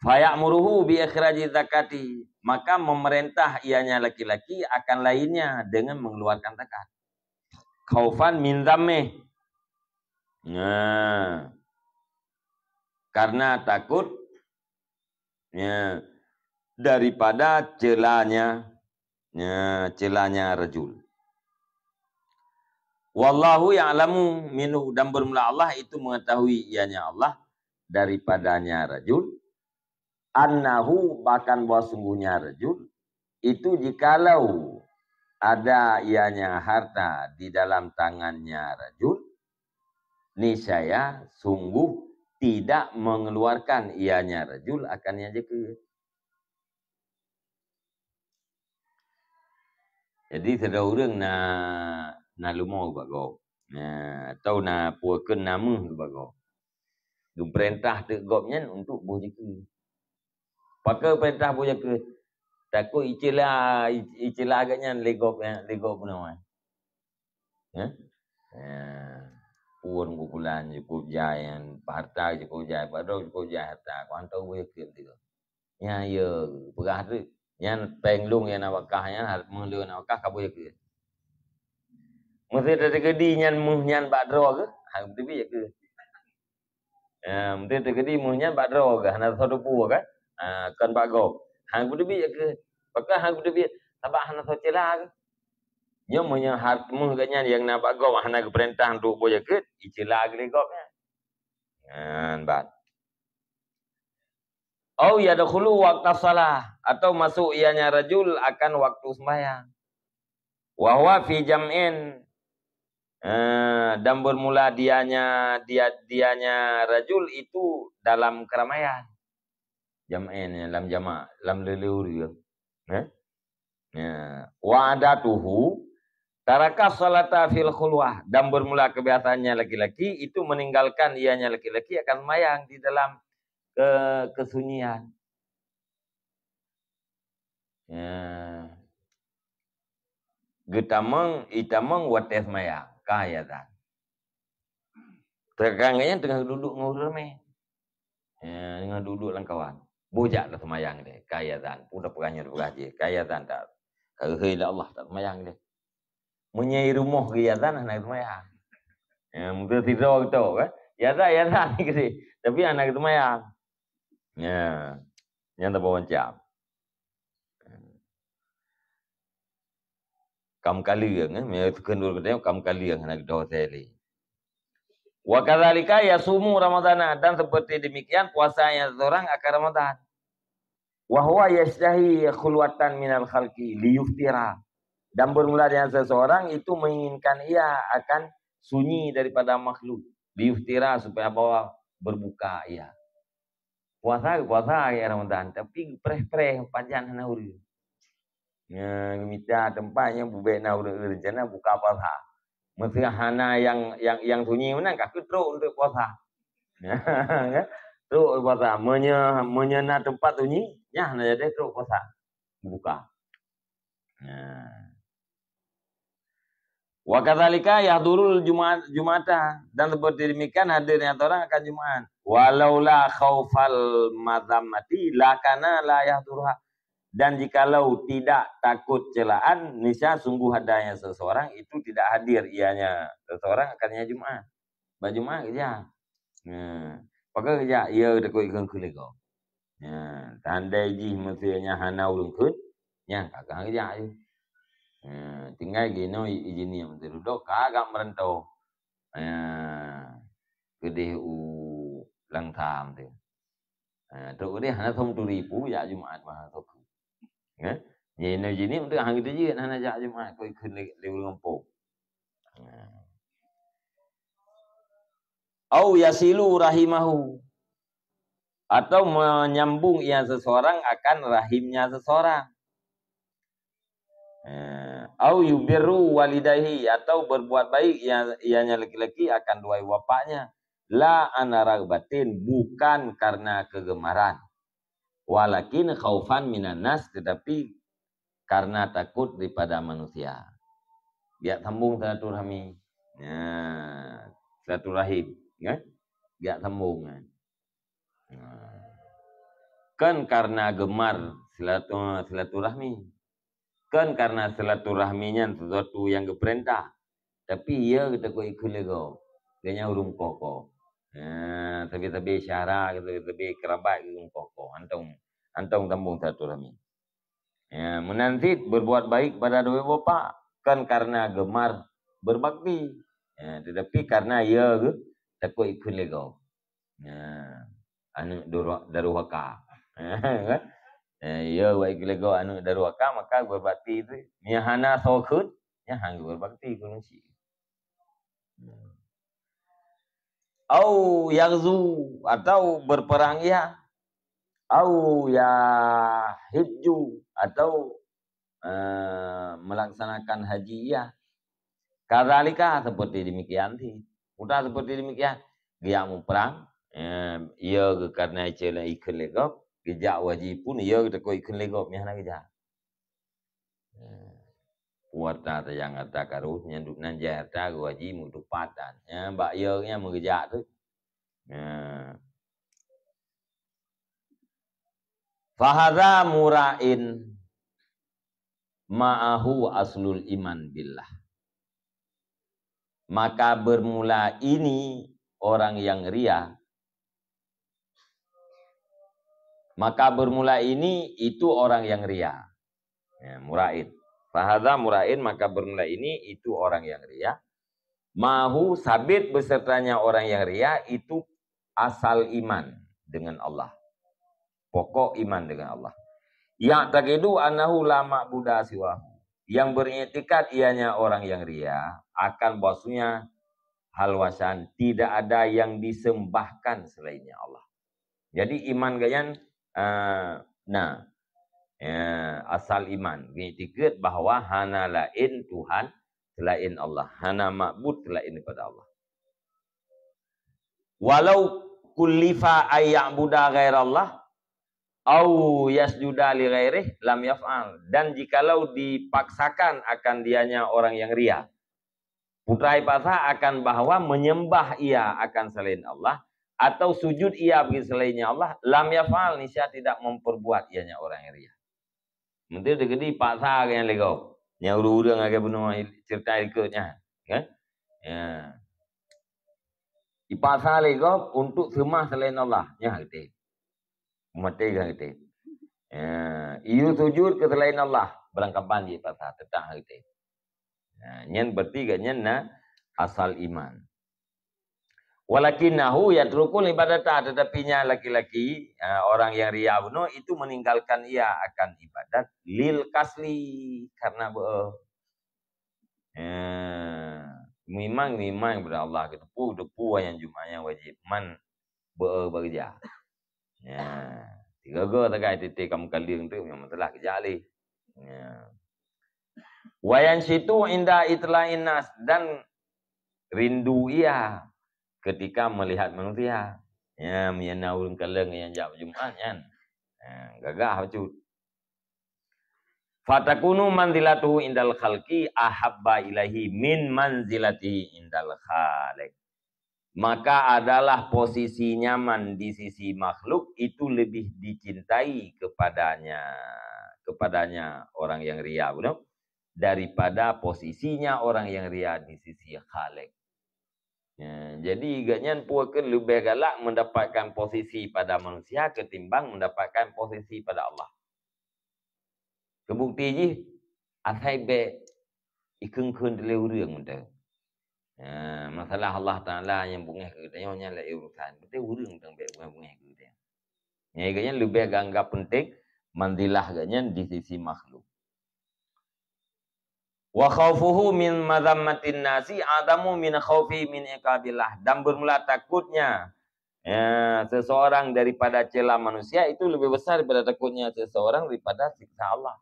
Faya'muruhu bi ikhraji zakati, maka memerintah ianya laki-laki akan lainnya dengan mengeluarkan zakat. Khaufan min dhammih. Nah, karena takut, ya, daripada celanya, ya, celanya rajul. Wallahu ya'lamu minhu, dan bermula Allah itu mengetahui ianya Allah daripadanya rajul, annahu, bahkan bahwa sungguhnya rajul itu jikalau ada ianya harta di dalam tangannya rajul, niscaya sungguh tidak mengeluarkan ianya rajul akan nyang jeukeue. Jadi sidroe ureueng na, na leumo bak gob. Na, atau na peue kheun na méuh bak gob. Geupeurintah teuk gob nyan untuk boh jeukeue. Pakon peurintah boh jeukeue? Takot iceula, iceula gobnyan lé gob, lé gob bunoe. Ya? Ya. Pun kumpulan cukup jai, harta cukup jai, padum cukup jai harta. Kau hantom boh jeukeue teuh. Nyan, ya, peugah tu. Nyan péng lôn nyang na bak kah nyan, méuh lôn na bak kah, ka boh jeukeue. Meusé teukeudi nyan méuh nyan bak droe keuh, hana teubiet jeukeue. Ya, meusé teukeudi méuh nyan bak droe keuh, hana soe teupeu kan? Ha, kon bak gob. Hana teubiet jeukeue. Pakon hana teubiet? Sabab hana soe ceula keuh. Nyoe meunyoe hat-, méuh gobnyan nyang na bak gob hana geupeurintah untuk boh jeukeue, iceula lé gob nyan. Nyan ban. Au yadkhulu waqtas shalah, atau masuk ianya rajul akan waktu sembahyang. Wa huwa fi jam'in, eh, dan bermula dianya, dia, dianya rajul itu dalam keramaian. Jam'in, lam jamak, lam lé-lé ureueng. Eh? Ya. Wa adatuhu taraka salata fil khulwah, dan bermula kebiasaannya laki-laki itu meninggalkan ianya laki-laki akan sembahyang di dalam ke-, kesunyian. Ya. Geutamong, itamong watée seumayang, ka iazan. Teukang nyan teungoh duduek ngon ureuëng ramé. Ya, teungoh duduek lam kawan. Boh jak dah seumayang deh, ka iazan. Peue dah peugah nyoe, peugah jih, ka iazan dah. Ka geuhôi lé Allah, tak seumayang deh. Meunyoe i rumoh geuiazan hana seumayang. Ya, meuteumé sidroe gitu kan. Iazan, iazan gitu. Tapi hana seumayang. Ya. Nyan tabah wancam. Kam kaleueng, eh, meunyoe teukheun ureuëng geutanyoe kam kaleueng hana geudoh teuh lé. Wa kadzalika yasumu Ramadana, dan seperti demikian puasanya seseorang akan Ramadan. Wa huwa yashtahi khulwatan minal khalqi liyuftira. Dan bermula dengan seseorang itu menginginkan ia akan sunyi daripada makhluk. Liyuftira, supaya bahwa berbuka ia. Puasa, puasa ya Ramadan, tapi preh-preh pajan hana ureuëng. Ya, mita tempat yang bubek na ureuëng rencana buka puasa. Mesti hana yang yang yang sunyi meunan ka keutrok untuk puasa. Ya, kan? Trok puasa. Meunyoe meunyoe na tempat sunyi, nyah na jadi trok puasa. Buka. Nah. Wa kadzalika yahdurul Jumat, Jumata, dan seperti demikian hadirnya orang akan Jumat. Walaula khaufal madzammati lakana la yahduruha. Dan jikalau tidak takut celaan, niscaya sungguh adanya seseorang itu tidak hadir ianya seseorang akannya Jumat. Bak Jumat keujak. Nah, pakon keujak? Ya, takot ikheun-kheun lego. Ya, tandai jih meuseunya hana ureuëng kheun, nyan ka keuhang jak jih. Ya, tinggai jinoe ijin niat meuseudodo ka gak meurantau. Ya, keudeh u Langsa tu. Ya, trok keudeh hana som turi pu jak Jumat mah sok. Ya. Jinoe jini untuk hang itu je hana jak Jumat kau ikheun lé ureuëng gampông. Ya. Au yasilu rahimahu, atau menyambung ia seseorang akan rahimnya seseorang. Eh, au yubirru walidaihi, atau berbuat baik ia, ianya laki-laki akan dua bapaknya. La an raghbatin, bukan karena kegemaran. Walakin khaufan minan nas, tetapi karena takut daripada manusia. Biak sambung silaturahmi. Nah, silaturahim, kan? Biak sambung, kan? Nah. Kan karena gemar silatu-, silaturahmi. Kan karena silaturahmi nyan sesuatu yang geupeurintah. Tapi ya geutakot ikheun lego. Ganya ureuëng koko. Nah, tapi-tapi syara, tapi-tapi kerabat ureuëng koko. Antong, antong sambung silaturahmi. Ya, meunan cit berbuat baik pada dua bapak, kan karena gemar berbakti. Ya, tetapi karena ia takut ikheun lego. Ya, aneuk duru-, daruhaka. Ya, kan? Ya, ia wai ikheun lego aneuk daruhaka, maka berbakti tu. Nya hana sokheun, nya hang berbakti keu manusia. Au yaghzu, atau berperang ia. Au yahijju, atau, eh, melaksanakan haji ia. Kadzalika, seperti demikian sih. Udah seperti demikian. Dia muprang, eh, ia karena ikheun lego, geujak haji pun ia takot ikheun lego, meuhana geujak. Puata tajang harta karun, nyang duek nan jai harta geuhaji meutupat dan. Nyan bak yo nyan meugeujak tu. Nah. Fahadha mura'in ma'ahu aslul iman billah. Maka bermula ini orang yang ria. Maka bermula ini itu orang yang ria. Ya, mura'in. Fahadha mura'in, maka bermula ini itu orang yang ria. Ma'ahu, sabit besertanya orang yang ria itu asal iman dengan Allah. Pokok iman dengan Allah. Ya'taqidu annahu la ma'buda siwahu. Yang beriktikad ianya orang yang ria akan bahwasanya hal wasan tidak ada yang disembahkan selainnya Allah. Jadi iman gobnyan, eh, na, eh, asal iman, meuiktikad bahwa hana laén Tuhan selain Allah, hana ma'bud selain daripada Allah. Walau kullifa ay ya'buda ghairallah, Au yasjuda li ghairih lam yaf'al. Dan jikalau dipaksakan akan dianya orang yang ria, putra ipaksa akan bahwa menyembah ia akan selain Allah atau sujud ia bagi selainnya Allah, lam yaf'al, niscaya tidak memperbuat ianya orang yang ria. Meuntri teukeudi paksa nyang lego. Nyang ureueng-ureueng lagèe bunoe cerita ikot nyan, kan? Ya. Ipaksa lego untuk seumah selain Allah. Nyan geutem. Meumaté geutem. Ya. Iyue sujud keu selain Allah. Barangkaban jih paksa, teutap geutem. Nah, nyan berarti geuh nyan na asal iman. Walakinnahu yatrukul ibadata, tetapi nya laki-laki, ah, orang yang ria bunoe itu meninggalkan ia akan ibadat lil kasli, karena beu-, eh, memang, memang kepada Allah, geuteupeue, geuteupeue nyang Jumat nyang wajib, man beu-, beureuja. Ya, tiga-tiga tagai titi kamu kalieng tu memang telah kejak leh. Ya. Wayan situ inda itla'in nas, dan rindu ia ketika melihat manusia. Ya, meunyoe na ureueng kaleng nyang jak Jumat nyan. Ya, gagah bacut. Fatakunu manzilatuhu indal khalqi ahabba ilaihi min manzilatihi indal khaliq. Maka adalah posisi nyaman di sisi makhluk itu lebih dicintai kepadanya, kepadanya orang yang ria, bunoe, daripada posisinya orang yang ria di sisi Khalik. Ya, jadi gobnyan pue keu leubeh galak mendapatkan posisi pada manusia ketimbang mendapatkan posisi pada Allah. Keu bukti jih, asai bèk ikheun-kheun lé ureueng mantong. Ha, masalah Allah Taala nyang beungèh keu geutanyoe nyan laén urusan. Beutôi ureueng mantong bèk beungèh-beungèh keu geutanyoe. Nyang gobnyan leubeh geuanggap penting manzilah gobnyan di sisi makhluk. Wa khaufuhu min mazammatin nasi a'zamu min khaufi min iqabillah. Dan bermula takutnya, ya, seseorang daripada cela manusia itu lebih besar daripada takutnya seseorang daripada siksa Allah.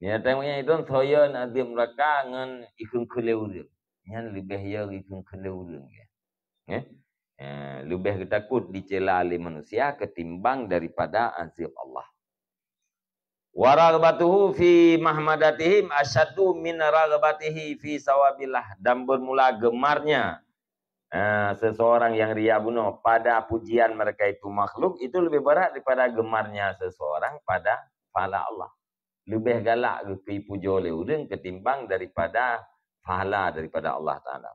Ya, tengoknya itu soyon azab neraka ngon ikheun-kheun lé ureueng. Nyan leubeh ya ikheun-kheun lé ureueng, ya. Ya. Ya, leubeh geutakot dicela lé manusia ketimbang daripada azab Allah. Wa raghbatuhu fi mahmadatihim asyaddu min raghbatihi fi sawabillah. Dan bermula gemarnya, eh, seseorang yang ria bunoe pada pujian mereka itu makhluk, itu lebih berat daripada gemarnya seseorang pada pahala Allah. Leubeh galak geupeupujoe lé ureueng ketimbang daripada pahala daripada Allah Taala.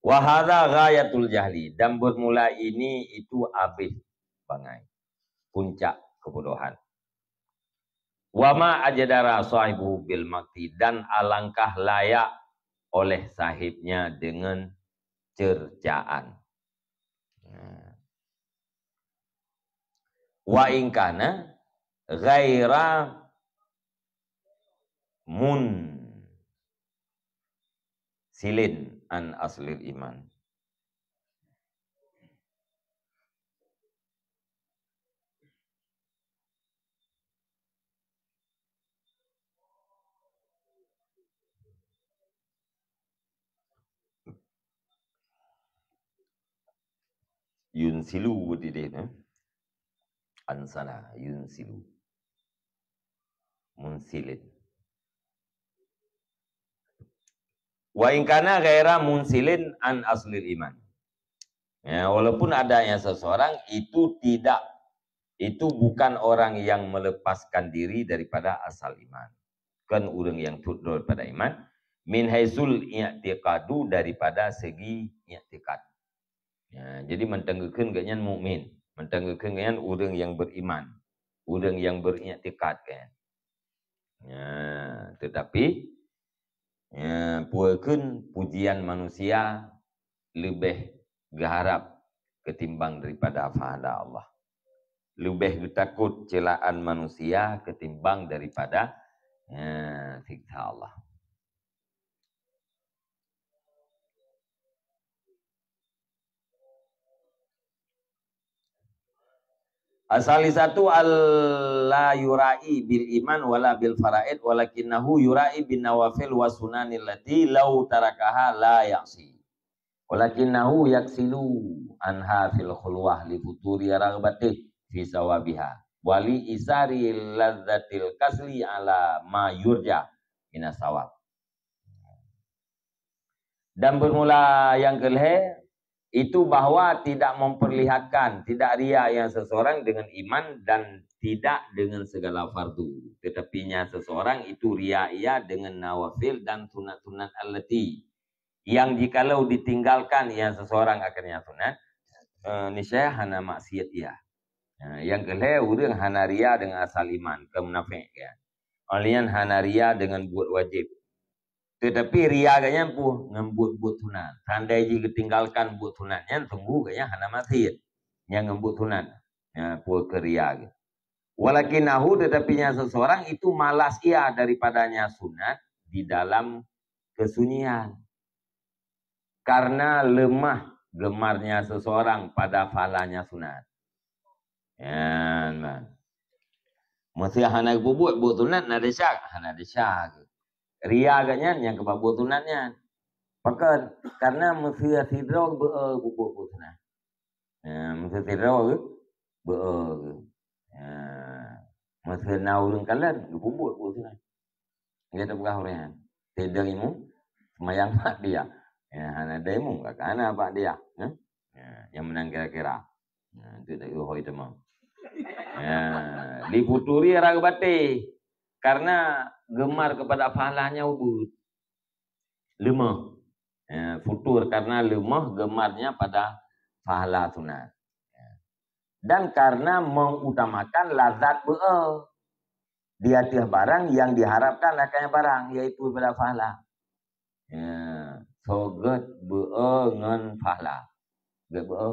Wa hadza ghayatul jahli, dan bermula ini itu abéh bangai, puncak kebodohan. Wa ma ajdara sahibuhu bil maqti, dan alangkah layak oleh sahibnya dengan cercaan. Nah. Wa in kana ghaira munsilin an aslil iman. Yunsilu buet idéh, eh? Ansala, yunsilu. Munsilin. Wa in kana ghaira munsilin an aslil iman. Ya, walaupun adanya seseorang itu tidak, itu bukan orang yang melepaskan diri daripada asal iman. Kon ureueng nyang tut droe daripada iman. Min haitsul i'tiqadu, daripada segi i'tiqad. Ya, jadi mantong geukheun gobnyan mukmin, mantong geukheun gobnyan ureueng nyang beriman, ureueng nyang beriktikad kan. Ya, tetapi, ya, pue kheun pujian manusia leubeh geuharab ketimbang daripada pahala Allah. Leubeh geutakot celaan manusia ketimbang daripada, ya, siksa Allah. Asal satu, alla yura'i bil iman wala bil faraid, walakinnahu yura'i bin nawafil wa sunanil lati lau tarakaha la ya'si. Walakinnahu yaksilu anha fil khulwah li futuri ragbatih fi sawabiha. Wali isari lazzatil kasli ala ma yurja minas sawab. Dan bermula yang kelhée, itu bahwa tidak memperlihatkan, tidak ria yang seseorang dengan iman dan tidak dengan segala fardu. Tetapinya seseorang itu ria ia dengan nawafil dan sunat-sunat allati. Yang jikalau ditinggalkan ia seseorang akan yang sunat, eh, niscaya hana maksiat ia. Nah, yang kelhée ureuëng hana ria dengan asal iman, ke munafik ya. Alian hana ria dengan buat wajib. Tetapi ria geuhnyan pun ngon buet-buet sunat. Seandai jih geutinggalkan buet sunat nyan, sungguh geuhnyan hana maksiat. Nyang ngon buet sunat. Ya, pue keu ria geuh. Walakinnahu, tetapi nya seseorang itu malas ia daripadanya sunat di dalam kesunyian. Karena lemah gemarnya seseorang pada pahalanya sunat. Nyan, man. Meusé hana geupubuet buet sunat, na desya, hana desya geuh. Ria geuhnyan nyang keubah buet sunat nyan. Pakon? Karena meusé sidroe beu-e geupubuet buet sunat. Ya, meusé sidroe geu-, beu-e geuh. Ya. Meusé na ureuëng kalon geupubuet buet sunat. Dia tak peugah ureuëng nyan. Tidak imu, semayang bak dia. Ya, hana ada imu, kakak hana bak dia. Ya? Ya, yang menang kira-kira. Ya, itu tak hoi teman. Ya, li futuri ragbatih. Karena gemar kepada pahalanya ubit. Lemah. Ya, futur karena lemah gemarnya pada pahala sunat. Ya. Dan karena mengutamakan lazat beu-e di ateueh barang yang diharapkan akan barang, yaitu pada pahala. Ya, soget beu-e ngon pahala. Geu beu-e.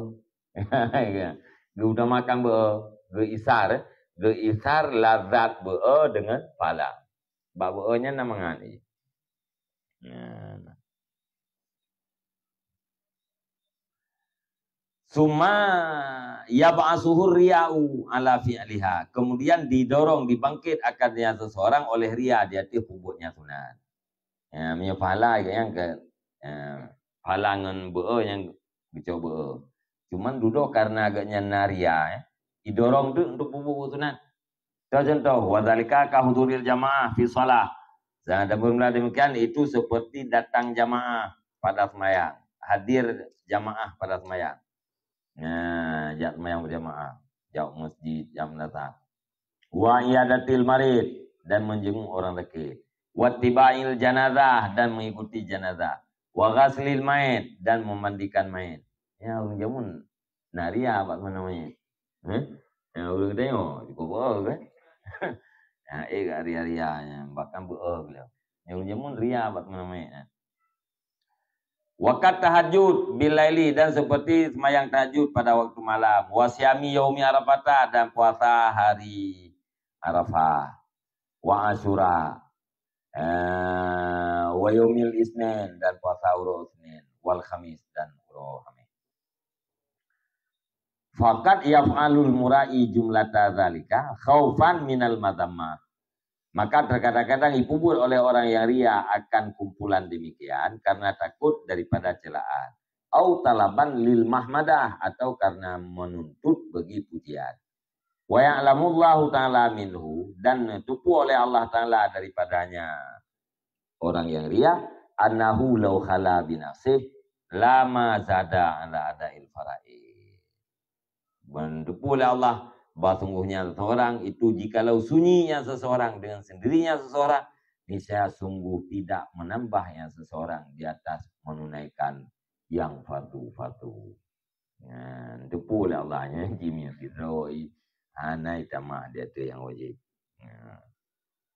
Ya. Geuutamakan beu-e, geuisar, geuisar lazat beu-e dengan pahala. Bak beu-e nyan na mangat. Ya. Summa yab'asuhur riya'u ala fi'liha. Kemudian didorong, dibangkit akan nia seseorang oleh ria di ateueh peubuet nyang sunat. Ya, meunyoe pahala nyang ke, ya, pahala ngon beu-e nyang geucok beu-e. Cuman dudoe karena agak nyan na ria, ya. Didorong tu untuk peubuet sunat. Contoh, wa dzalika ka huduril jamaah fi shalah. Dan bermula demikian, itu seperti datang jamaah pada sembahyang. Hadir jamaah pada sembahyang. Nah, jak sembahyang berjamaah. Jak masjid, jak madrasah. Wa iyadatil marid, dan menjenguk orang sakit. Wa tiba'il janazah, dan mengikuti janazah. Wa ghaslil mait, dan memandikan mait. Ya, ureuëng jameun na ria bak mana mait. Heh? Ya, ureuëng tengok, cukup bohong kan? Ya, eh, gak ria-ria, ya, bahkan bohong beliau. Ya, ureuëng jameun ria bak mana mait. Ya. Wakat tahajud bilaili, dan seperti semayang tahajud pada waktu malam. Wa siyami yaumi Arafata, dan puasa hari Arafah. Wa Asyura. Eh, wa yaumil Isnin, dan puasa uroe Isnin. Wal Khamis, dan uroe Khamis. Faqad yaf'alul mura'i jumlata dzalika khaufan minal madhammah. Maka terkadang-kadang dipeubuet oleh orang yang ria akan kumpulan demikian karena takut daripada celaan. Au talaban lil mahmadah, atau karena menuntut bagi pujian. Wa ya'lamullahu ta'ala minhu, dan teupeu oleh Allah Ta'ala daripadanya orang yang ria, annahu law khala binafsih lama zada ala adail faraid. Meuteupeue lé Allah, bahwa sungguhnya seseorang itu jikalau sunyi nyan seseorang dengan sendirinya seseorang, niscaya sungguh tidak menambah nyan seseorang di atas menunaikan yang fardu-fardu. Nyan, teupeue lé Allah nyan jimiet sidroe, hana itamah di ateueh nyang wajéb. Nyan.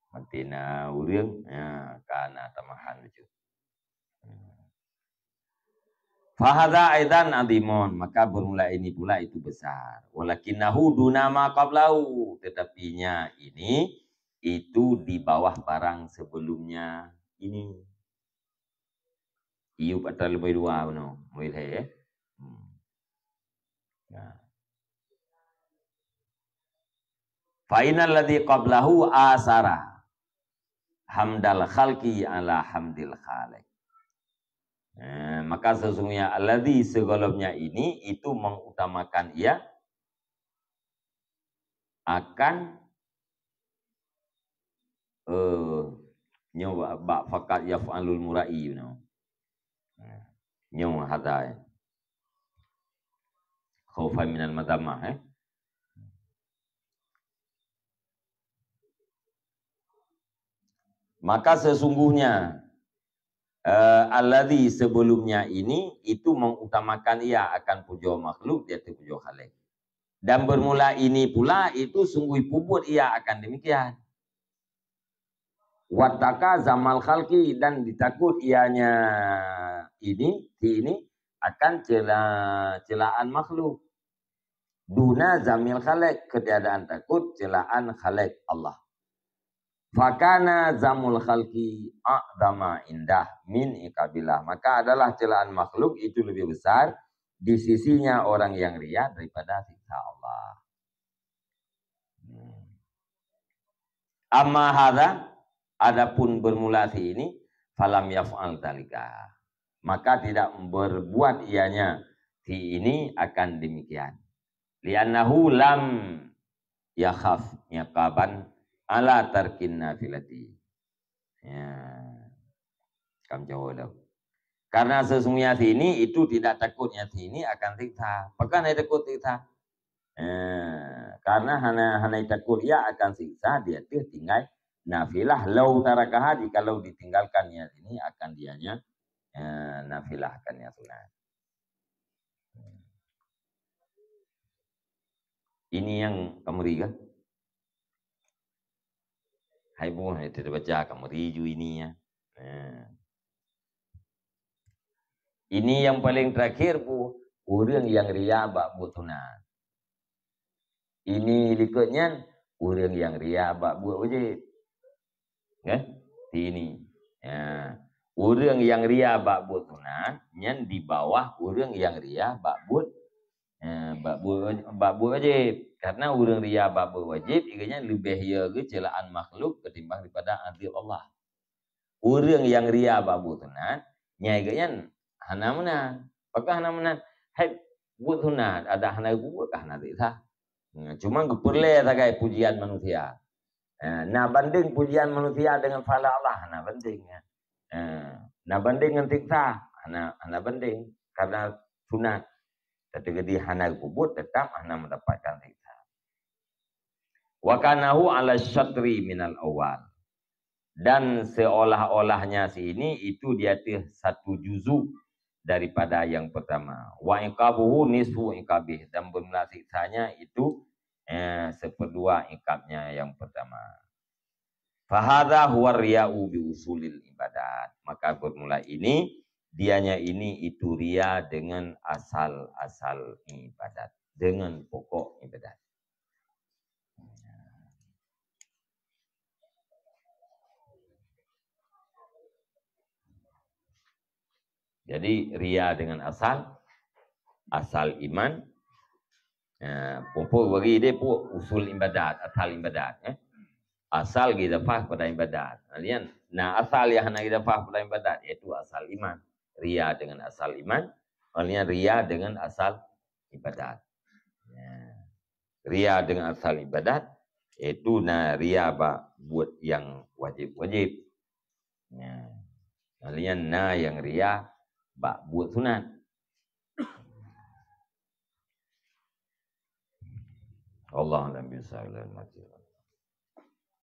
Maté na ureuëng, nyan, ka na tamahan bacut. Fahadza aidan adhimun, maka bermula ini pula itu besar. Walakinnahu duna ma qablahu, tetapinya ini itu di bawah barang sebelumnya ini. Iyub atra leubeh dua bunoe, muilhé, eh. Hmm. Ya. Fa innal ladzi qablahu asara hamdal khalqi ala hamdil khaliq. Eh, maka sesungguhnya alladzi, segolomnya ini, itu mengutamakan ia akan, eh, nyoe bak, bak fakat yaf'alul murai, you know. Eh, nyoe hadza, eh. Khaufan minal madhamah, eh. Maka sesungguhnya, eh, alladzi, sebelumnya ini, itu mengutamakan ia akan pujoe makhluk di ateueh pujoe Khalik. Dan bermula ini pula itu sungguh peubuet ia akan demikian. Wattaka zamal khalqi, dan ditakut ianya ini, si ini, akan cela-, celaan makhluk. Duna zamil khalik, ketiadaan takut celaan Khalik Allah. Fakana zamul khalqi a'zama indah min iqabillah. Maka adalah celaan makhluk itu lebih besar di sisinya orang yang ria daripada siksa Allah. Hmm. Amma hadza, adapun bermula si ini, falam yaf'al dzalika. Maka tidak berbuat ianya si ini akan demikian. Li'annahu lam yakhaf iqaban ala tarkin nafilati. Ya. Kam jawab dah. Karena sesungguhnya si ini itu tidak takutnya si ini akan siksa. Pakon hana takut siksa? Eh, karena hana, hana takut ia akan siksa, di ateueh tinggai nafilah. Lau tarakaha, jikalau ditinggalkan ia si ini akan dianya, eh, nafilah akan ia sunat. Ini yang kameri kan? Hai buah itu dibaca kameri ju ini ya. Nah. Ini yang paling terakhir pu, ureuëng yang ria bak buet sunat. Ini likot nyan, ureuëng yang ria bak buet wajib. Kan? Sini. Ya. Ureuëng yang ria bak buet sunat, nyan di bawah ureuëng yang ria bak buet, eh, bak buet, bak buet wajib. Karena ureuëng ria bak buet wajib, ianya lebih ya geucelaan makhluk ketimbang daripada azab Allah. Ureuëng nyang ria bak buet sunat, nyai geuhnyan hana meunan. Pakon hana meunan? Hai buet sunat, adak hana geubuet ka hana siksa. Nah, cuma geupeureulée sagai pujian manusia. Nah, na banding pujian manusia dengan pahala Allah, hana banding. Nah, na banding ngon siksa, hana, hana banding. Karena sunat. Tapi jadi hana geubuet, tetap hana mendapatkan siksa. Wa kanahu ala syatri minal awal. Dan seolah-olahnya si ini itu di ateueh satu juzu daripada yang pertama. Wa iqabuhu nisfu iqabih, dan bermula siksanya itu, eh, seperduwa iqabnya yang pertama. Fahadha huwa riya'u bi usulil ibadat. Maka bermula ini, dianya ini itu ria dengan asal-asal ibadat, dengan pokok ibadat. Jadi ria dengan asal, asal iman. Ya, pupuk bagi dia pun usul ibadat, asal ibadat. Eh. Asal gidafah pada ibadat. Kemudian, nah asal yang hana gidafah pada ibadat, yaitu asal iman. Ria dengan asal iman, kemudian ria dengan asal ibadat. Ya. Ria dengan asal ibadat, yaitu na ria bak buet yang wajib-wajib. Ya. Lalu na yang ria bak buet sunat. Allah alam bisawab.